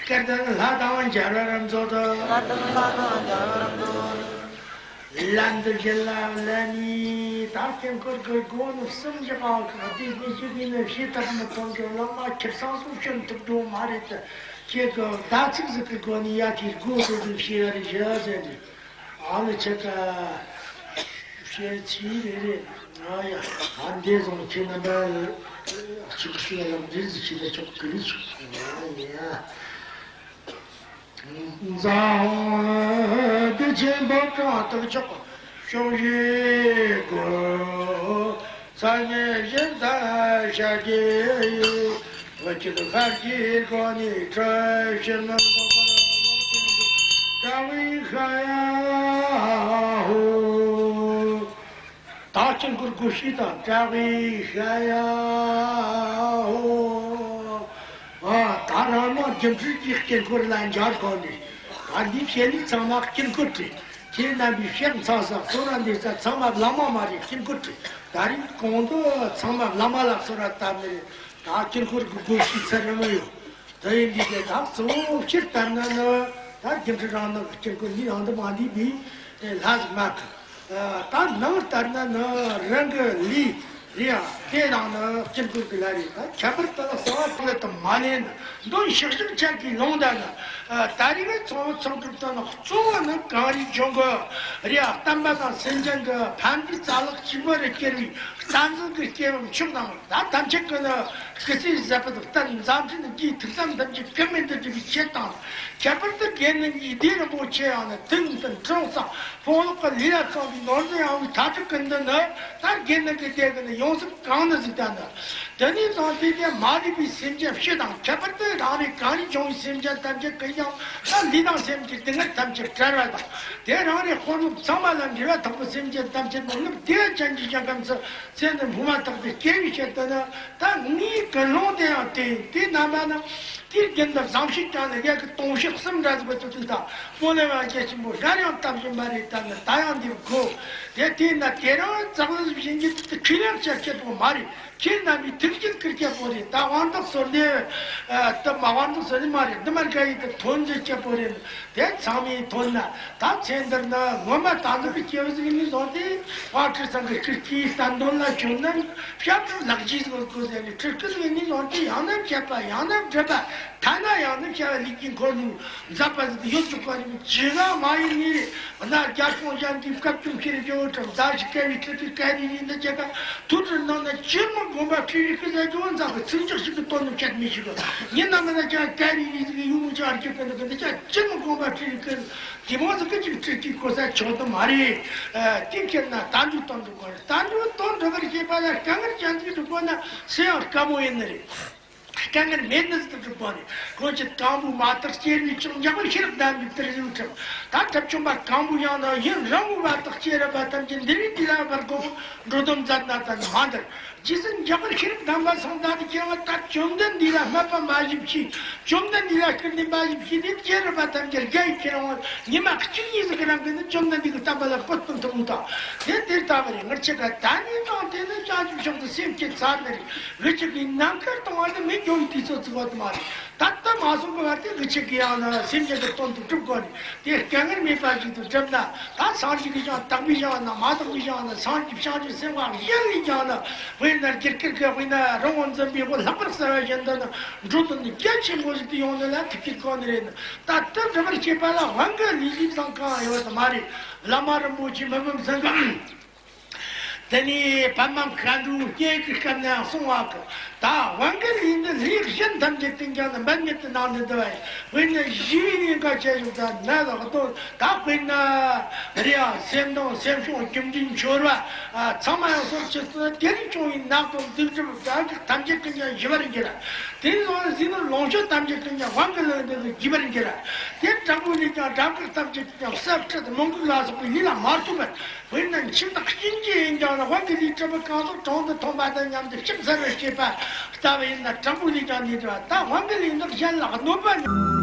སྐལ་ལྡན་ལྷ་དང་མཇལ་བར་མཛོད། ལན་དུ་བཞིན་ལ་ལན་ནི་ད་དཀྱིལ་འཁོར་གྱི་སྒོ་ནི་གསུམ་བཞག་པ་ག་དེ་ནི་ཞིག་ཡིན་ན་ཤེས་ཐབས་མི་ཐོན་གྱི་བླ་མ་ཁྱེད་སང་སོང་ཤོན་ཐུབ་འགྲོ་མ་རེད་དེ། ཁྱེད་ཀྱི་ད་ཚིག་ཟིག་གི་སྒོ་ནས་ཡ་ཁྱེད་སྒོ་དེ་ཚོ་ཤེས་ར་རེད་ཞེས་ཟེར་ནས། ཨ་ལ་ཆེ་ཀ་ཤེས་ཚིག་རེ་རེ། ང་ཡ་ཨ་འདས་སོང་ཁྱེད་རྣམ་པ་ཅིག་ཤེས་ལ་འདྲེ་ཟིག་ཤེས་ལ་ཆོག་གི་རེད་ཆོག་ང་ཡ། འཛམ་བུ་ཆེན་འབུམ་ཕྲག་དུ་ཕྱོགས་ཕྱོགས་བཞིའི་སྒོ། ཚ་ཉེ་བཞིན་དུ་ཤར་གྱི་ཡུལ། འོད་ཀྱི་ཤར་གྱི་སྒོ་ནས་འཕྲོས་ཕྱིར་མི་ལྡོག་པར་ལོག་ཅིང་གྲགས་པའི་ཤ་ཡ་ཧོ། ད་དཀྱིལ་འཁོར་སྒོ་ཕྱེས་དང་གྲགས་པའི་ཤ་ཡ་ཧོ། ཨ། ད་རང་སྣང་སྒྱུ་འཕྲུལ་གྱི་དཀྱིལ་འཁོར་ལ་འབྱར་གོ་ནས། ད་འདི་བཤད་ནི་ཚང་མ་དཀྱིལ་འཁོར་རེད། ཁྱེད་རྣམ་པའི་ཕྱག་འཚལ་ས་གསོལ་ར་འདེབས་ས་ཚང་མ་བླ་མ་མ་རེད། དཀྱིལ་འཁོར་རེད། ད་རིང་གོང་དུ་ཚང་མ་བླ་མ་ལ་གསོལ་ར་བཏབ་ནི་རེད། ད་དཀྱིལ་འཁོར་གྱི་སྒོ་ཕྱེས་ཚར་ར་མ་ཡོང་། དེ་ཡིན་དུས་དེ་དག་གཙོ་བོ་སྤྱིར་ལྟར་ན་ནི་ད་སྒྱུ་འཕྲུལ་རང་སྣང་གི་དཀྱིལ་འཁོར་ནི་ཡང་དུ་མ་འདུས་པའི་ལྷ་ཟིག་མ་གི། ད་ནང་ལྟར་ན་ནི་རང་གི་ལུས་རེད་ཡ། དེ་རང་ནི་དཀྱིལ་འཁོར་གྱི་ལྷ་རེད། ད་ཁྱད་པར་དུ་གསང་བ་ཐུགས་ལ་དུ་མ་ལེན་ན་འདོན་ཤག་ཤག་ཆག་གི་ལུང་དང་ནི། ད་རེས་ཀྱི་ཚོགས་ཚོགས་སྒྲུབ་དང་ནི་གཙོ་བོ་ནི་གངས་རིའི་ལྗོངས་གི་རེད་ཡ། བསྟན་པ་དང་སེམས་ཅན་གྱི་ཕན་བདེའི་རྩ་ལག་གཅིག་པ་རུ་གྱུར་བའི་བསྟན་འཛིན་གྱི་སྐྱེས་བུ་མཆོག་དང་། ད་ཐམས་ཅད་ཀྱི་ནི་སྐུ་ཚེ་ཟད་པ་དང་བསྟན་འཛམ་གླིང་གི་ཐུགས་བསམ་ཐམས་ཅད་ཀུན་མིང་དུ་བསྒྲུབ་པའི་ཆེད་དང་། ཁྱད་པར་དུ་དགེ་འདུན་གྱི་སྡེ་རིན་པོ་ཆེ་ཡང་ནི་དུང་དང་འཕྲོག་ས་ཕུང་ལོག་གི་ལས་ལ་བརྩམས་པའི་ནོར་འཛིན་ཡང་བའི་མཐའ་དྲུག་ཀུན་འདི་ནི་ད་དགེ་འདུན་གྱི་སྡེ་གི་ནི་ཡོངས་སུ་གང་ནི་ཟིག་ད་ནི། དེ་ནས་བཟུང་སྟེ་དེ་མ་རིག་པའི་སེམས་ཅན་སྤྱི་དང་། ཁྱད་པར་དུ་རང་རེ་གངས་རིའི་ལྗོངས་ཀྱི་སེམས་ཅན་ཐམས་ཅད་ཀུན་ཀྱང་ད་ལུས་དང་སེམས་ཀྱི་སྡུག་བསྔལ་ཐམས་ཅད་བྲལ་བ་དང་། དེ་རང་རེ་དཔོན་སློབ་ཚང་མ་ལ་འབྲེལ་བ་ཐོགས་པའི་སེམས་ཅན་ཐམས་ཅད་ནི་ནུབ་བདེ་བ་ཅན་གྱི་ཞིང་ཁམས་སུ་ཚེ་འདི་འཕོས་མ་ཐག་ཏུ་སྐྱེ་བའི་ཕྱིར་དུ་ནི། ད་ངའི་ཀུན་སློང་དེ་ཡང་དེ་ཡིན། དེ་རྣམ་པ་ནི་དེའི་རྒྱུན་དུ་བཟང་ཕྱོགས་ཀྱང་ནི་ཡ་གི་དུང་ཕྱུར་གསུམ་འདྲ་ཟིག་པ་དུ་དུ་དང་སྨོན་ལམ་ཡང་རྒྱ་ཆེན་པོ་སླར་ཡང་བཏབ་བཞིན་པ་རེད། ད་ནི་ད་ཡང་འདིར་དགོས། དེ་དེས་ན་དེ་རང་ཙག་ལི་བཞིན་གྱི་དེ་ཁས་ལེན་བྱ་སྐྱེད་པོ་མ་རེད། ཁྱེད་རྣམ་པའི་ཐུགས་རྒྱུད་ཀྱི་སྐྱེད་པོ་རེད། ད་དབང་དུ་གསོལ་ནས་ཨ་དུ་མ་དབང་དུ་གསོལ་ནས་མ་རེད། འདི་མར་ག་ཡིན་དུ་ཐོན་རྒྱུ་སྐྱེད་པོ་རེད། དེ་ཚང་མས་ཐོན་ན་ད་ཚེ་འདིར་ནི་ངོ་མ་ད་འདི་གི་སྐྱེ་བ་ཟིག་ནས་བཟུང་སྟེ། ཨ་ཁྲི་ཚང་གི་ཁྲི་ཀའི་ལྟ་འདོན་ལ་བྱོན་ན་ཞབས་ཀྱི་ལག་རྗེས་ཟིག་དགོས་ཟེར་ནས། ཁྲི་ཀ་ཟིག་ནས་བཟུང་སྟེ་ཡང་ན་བཤད་པ་ཡང་ན་སྒྲུབ་པ། ཐ་ན་ཡང་ན་བྱ་བ་ལས་ཀྱི་འཁོར་ལོ་མཛད་པ་ཟིག་ཡོད་ཆོག་པ་རེད། ཇི་ལ་མ་ཡིན་ནི་རེད། གནའ་རྒྱ་གཞུང་གཞན་གྱིས་སྐབས་བཅུ་ཁྱེར་བྱོས་ཁྲིམས་ཟླ་བཞི་བཀལ་བའི་ཁྲི་ཁྲི་བཀལ་ནས་ཡིན་ན་ཅེ་ཀ་ཐུགས་ཁྲིར་གནང་ན་ཅི་མི་དགོངས་པ་ཁྲི་རིགས་ཀྱི་ཟ་ཅོ་འཛག་གི་ཚིག་འཇོག་ཞིག་གི་དོན་ནི་བཤད་མི་ཞིག་གི་ཉིན་ནམ་མེད་ན་ཅང་བཀལ་ནས་ཡིན་ཟིག་གི་ཡུལ་མི་ཅང་རྒྱུ་ཀུན་ཏུ་ཀུན་ཏུ་ཅང་ཅི་མི་དགོངས་པ་ཁྲི་རིགས་ཀྱི་དེ་མོ་ཟིག་གི་ཅིག་ཁྲི་ཁྲི་གོ་ས་ཆོག་ཏུ་མ་རེད། དེ་ཁྱེར་ན་ད་འགྲུལ་དོན་འགྲུབ་དགོས་རེད། ད་འགྲུལ་དོན་འགྲུབ་པར་བྱེད་པ་ལ་དཀའ་ངལ་ཅན་ཟིག་འགྲུབ་དགོས་ན་སེམས་ཡང་དཀའ་མོ་ཡིན་ནི་རེད། དཀའ་ངལ་མེད་ནི་ཟིག་ཏུ་གྲུབ་པ་ནི་ཁོང་ཆུ་དང་པོ་མ་དག་སྐྱེ་བའི་ཅུང་འཇགས་པར་ཤེས་རབ་གདམས་པའི་དེར་གཟིགས་ཁྲིམས། ད་ཐབས་ཆུང་པ་གང་པོ་ཡང་ན་ཡུན་རིང་བོ་བ་དག་སྐྱེ་རབས་པ་ཐམས་ཅད་འདི་རིགས་འདི་ལ་བར་དགོངས་འགྲོ་དོན་མཛད་ན་ད་ནི་མ་འདིར་རྗེས་སུ་འཇགས་པར་ཤེས་རབ་གདམས་པ་སོང་ད་དེ་ཁྱེད་རང་ད་བཅོམ་ལྡན་འདས་ལ་སྨད་པ་མ་བྱིན་ཞིག་བཅོམ་ལྡན་འདས་ལ་སྐུར་འདེབས་མ་བྱིན་ཞིག་དེ་སྐྱེ་རབས་པ་ཐམས་ཅད་དགའ་ཡི་ཁྱེད་རང་ཉི་མ་གཅིག་གཉིས་ཟིག་གི་རང་གི་ནི་བཅོམ་ལྡན་འདས་ཀྱི་བསྟན་པ་ལ་བཀོད་སྤྲོད་ཐུབ་མོ་དང་དེ་དེར་ལྟ་བ་རེད། ངར་ཆེ་ག་ད་ནི་དང་དེ་ནི་བྱང་ཆུབ་ཕྱོགས་སུ་སེམས་བསྐྱེད་ཚར་ནི་རེད། འུ་ཅག་གིས་ནམ་མཁར་གཏོང་བ་ནི་མི་འགྱུར་བའི་དུས་ཚོད་བརྩི་བ་དུ་མ་རེད། ད་ལྟ་མ་སོང་གི་བར་དུ་འུ་ཅག་གིས་ཡང་ན་སེམས་ཅན་གྱི་དོན་དུ་སྒྲུབ་དགོས་ནི་དེ་དཀའ་ངལ་མེད་པ་ཞིག་ཏུ་སྒྲུབ་ན་ད་སངས་རྒྱས་ཀྱི་ཞིང་དག་པའི་ཞིང་ན་མ་དག་པའི་ཞིང་ན་སངས་རྒྱས་བྱང་ཆུབ་སེམས་དཔའ་གཞན་ལས་ཀྱང་ན་དཔེར་ན་རྒྱུ་སྐར་གྱི་དཔེར་ན་རི་བོ་འཛིན་པའི་དཔེ་ལྷག་པར་གསལ་བ་བཞིན་དུ་ནི་འགྲོ་དོན་ནི་གལ་ཆེན་པོ་ཞིག་ཏུ་ཡོང་ནི་ལ་ཐུགས་ཀྱི་དགོས་ནི་རེད། ད་ལྟ་འགྲུབ་པར་བྱེད་པ་ལ་དབང་གི་ལས་ལས་བཟང་གང་ཡོད་དུ་མ་རེད། བླ་མ་རིན་པོ་ཆེ་མི་ཕམ་ཚང་གི་དེ་ནས་པདྨ་མཁའ་འགྲོའི་སྙན་གྱི་སྐབས་ནས་གསུངས་པ་གི་ད་དབང་གི་ལས་འདི་ལས་གཞན་ཐམས་ཅད་ཀུན་ཀྱང་ནི་འབད་མེད་དུ་གནང་ནས་འདུག་པ་ཡིན། དཔེར་ན་ཞི་བའི་གནས་འགའ་བྱས་ཡོད་ད་ན་ལ་གཏོང་ད་དཔེར་ན་རེ་ཡ་སེམས་སྡང་སེམས་སྐྱོ་སྐྱོ་འདྲིས་འཆོར་བ་ཚང་མ་ཡང་སོར་ཆུད་དུ་དེ་རིགས་བྱུང་བའི་ནག་དང་སྡིག་སྒྲིབ་དགྲ་བགེགས་ཐམས་ཅད་ཀུན་ཀྱང་ཞི་བར་འགྱུར། དེ་ནས་བཟུང་ནས་ལོངས་སྤྱོད་ཐམས་ཅད་ཀུན་ཀྱང་དབང་གི་ལས་འདི་ལ་འགྱུར་བར་འགྱུར། དེ་དྲག་པོ་ལས་ཀྱང་དགྲ་བགེགས་ཐམས་ཅད་ཀྱང་བསད་ཁྲིད་མོང་གུག་ལ་སོགས་པའི་ལས་ལ་མ་ཐུབ་པར། དཔེར་ན་འཆི་བདག་གཤིན་རྗེ་ཡིན་ཀྱང་ན་དབང་གི་ལས་གྲུབ་པ་གང་སོགས་གྲོང་དུ་ཐོན་པ་དང་མཉམ་དུ་ཕྱག་འཚལ་བར་བྱེད་པ་ལྟ་བུ་ཡིན་ན་དྲག་པོ་ལས་ཀྱང་ནུས་པ་ད་དབང་གི་ལས་འདི་གཞན་ལ་གནོད་པ་ནི།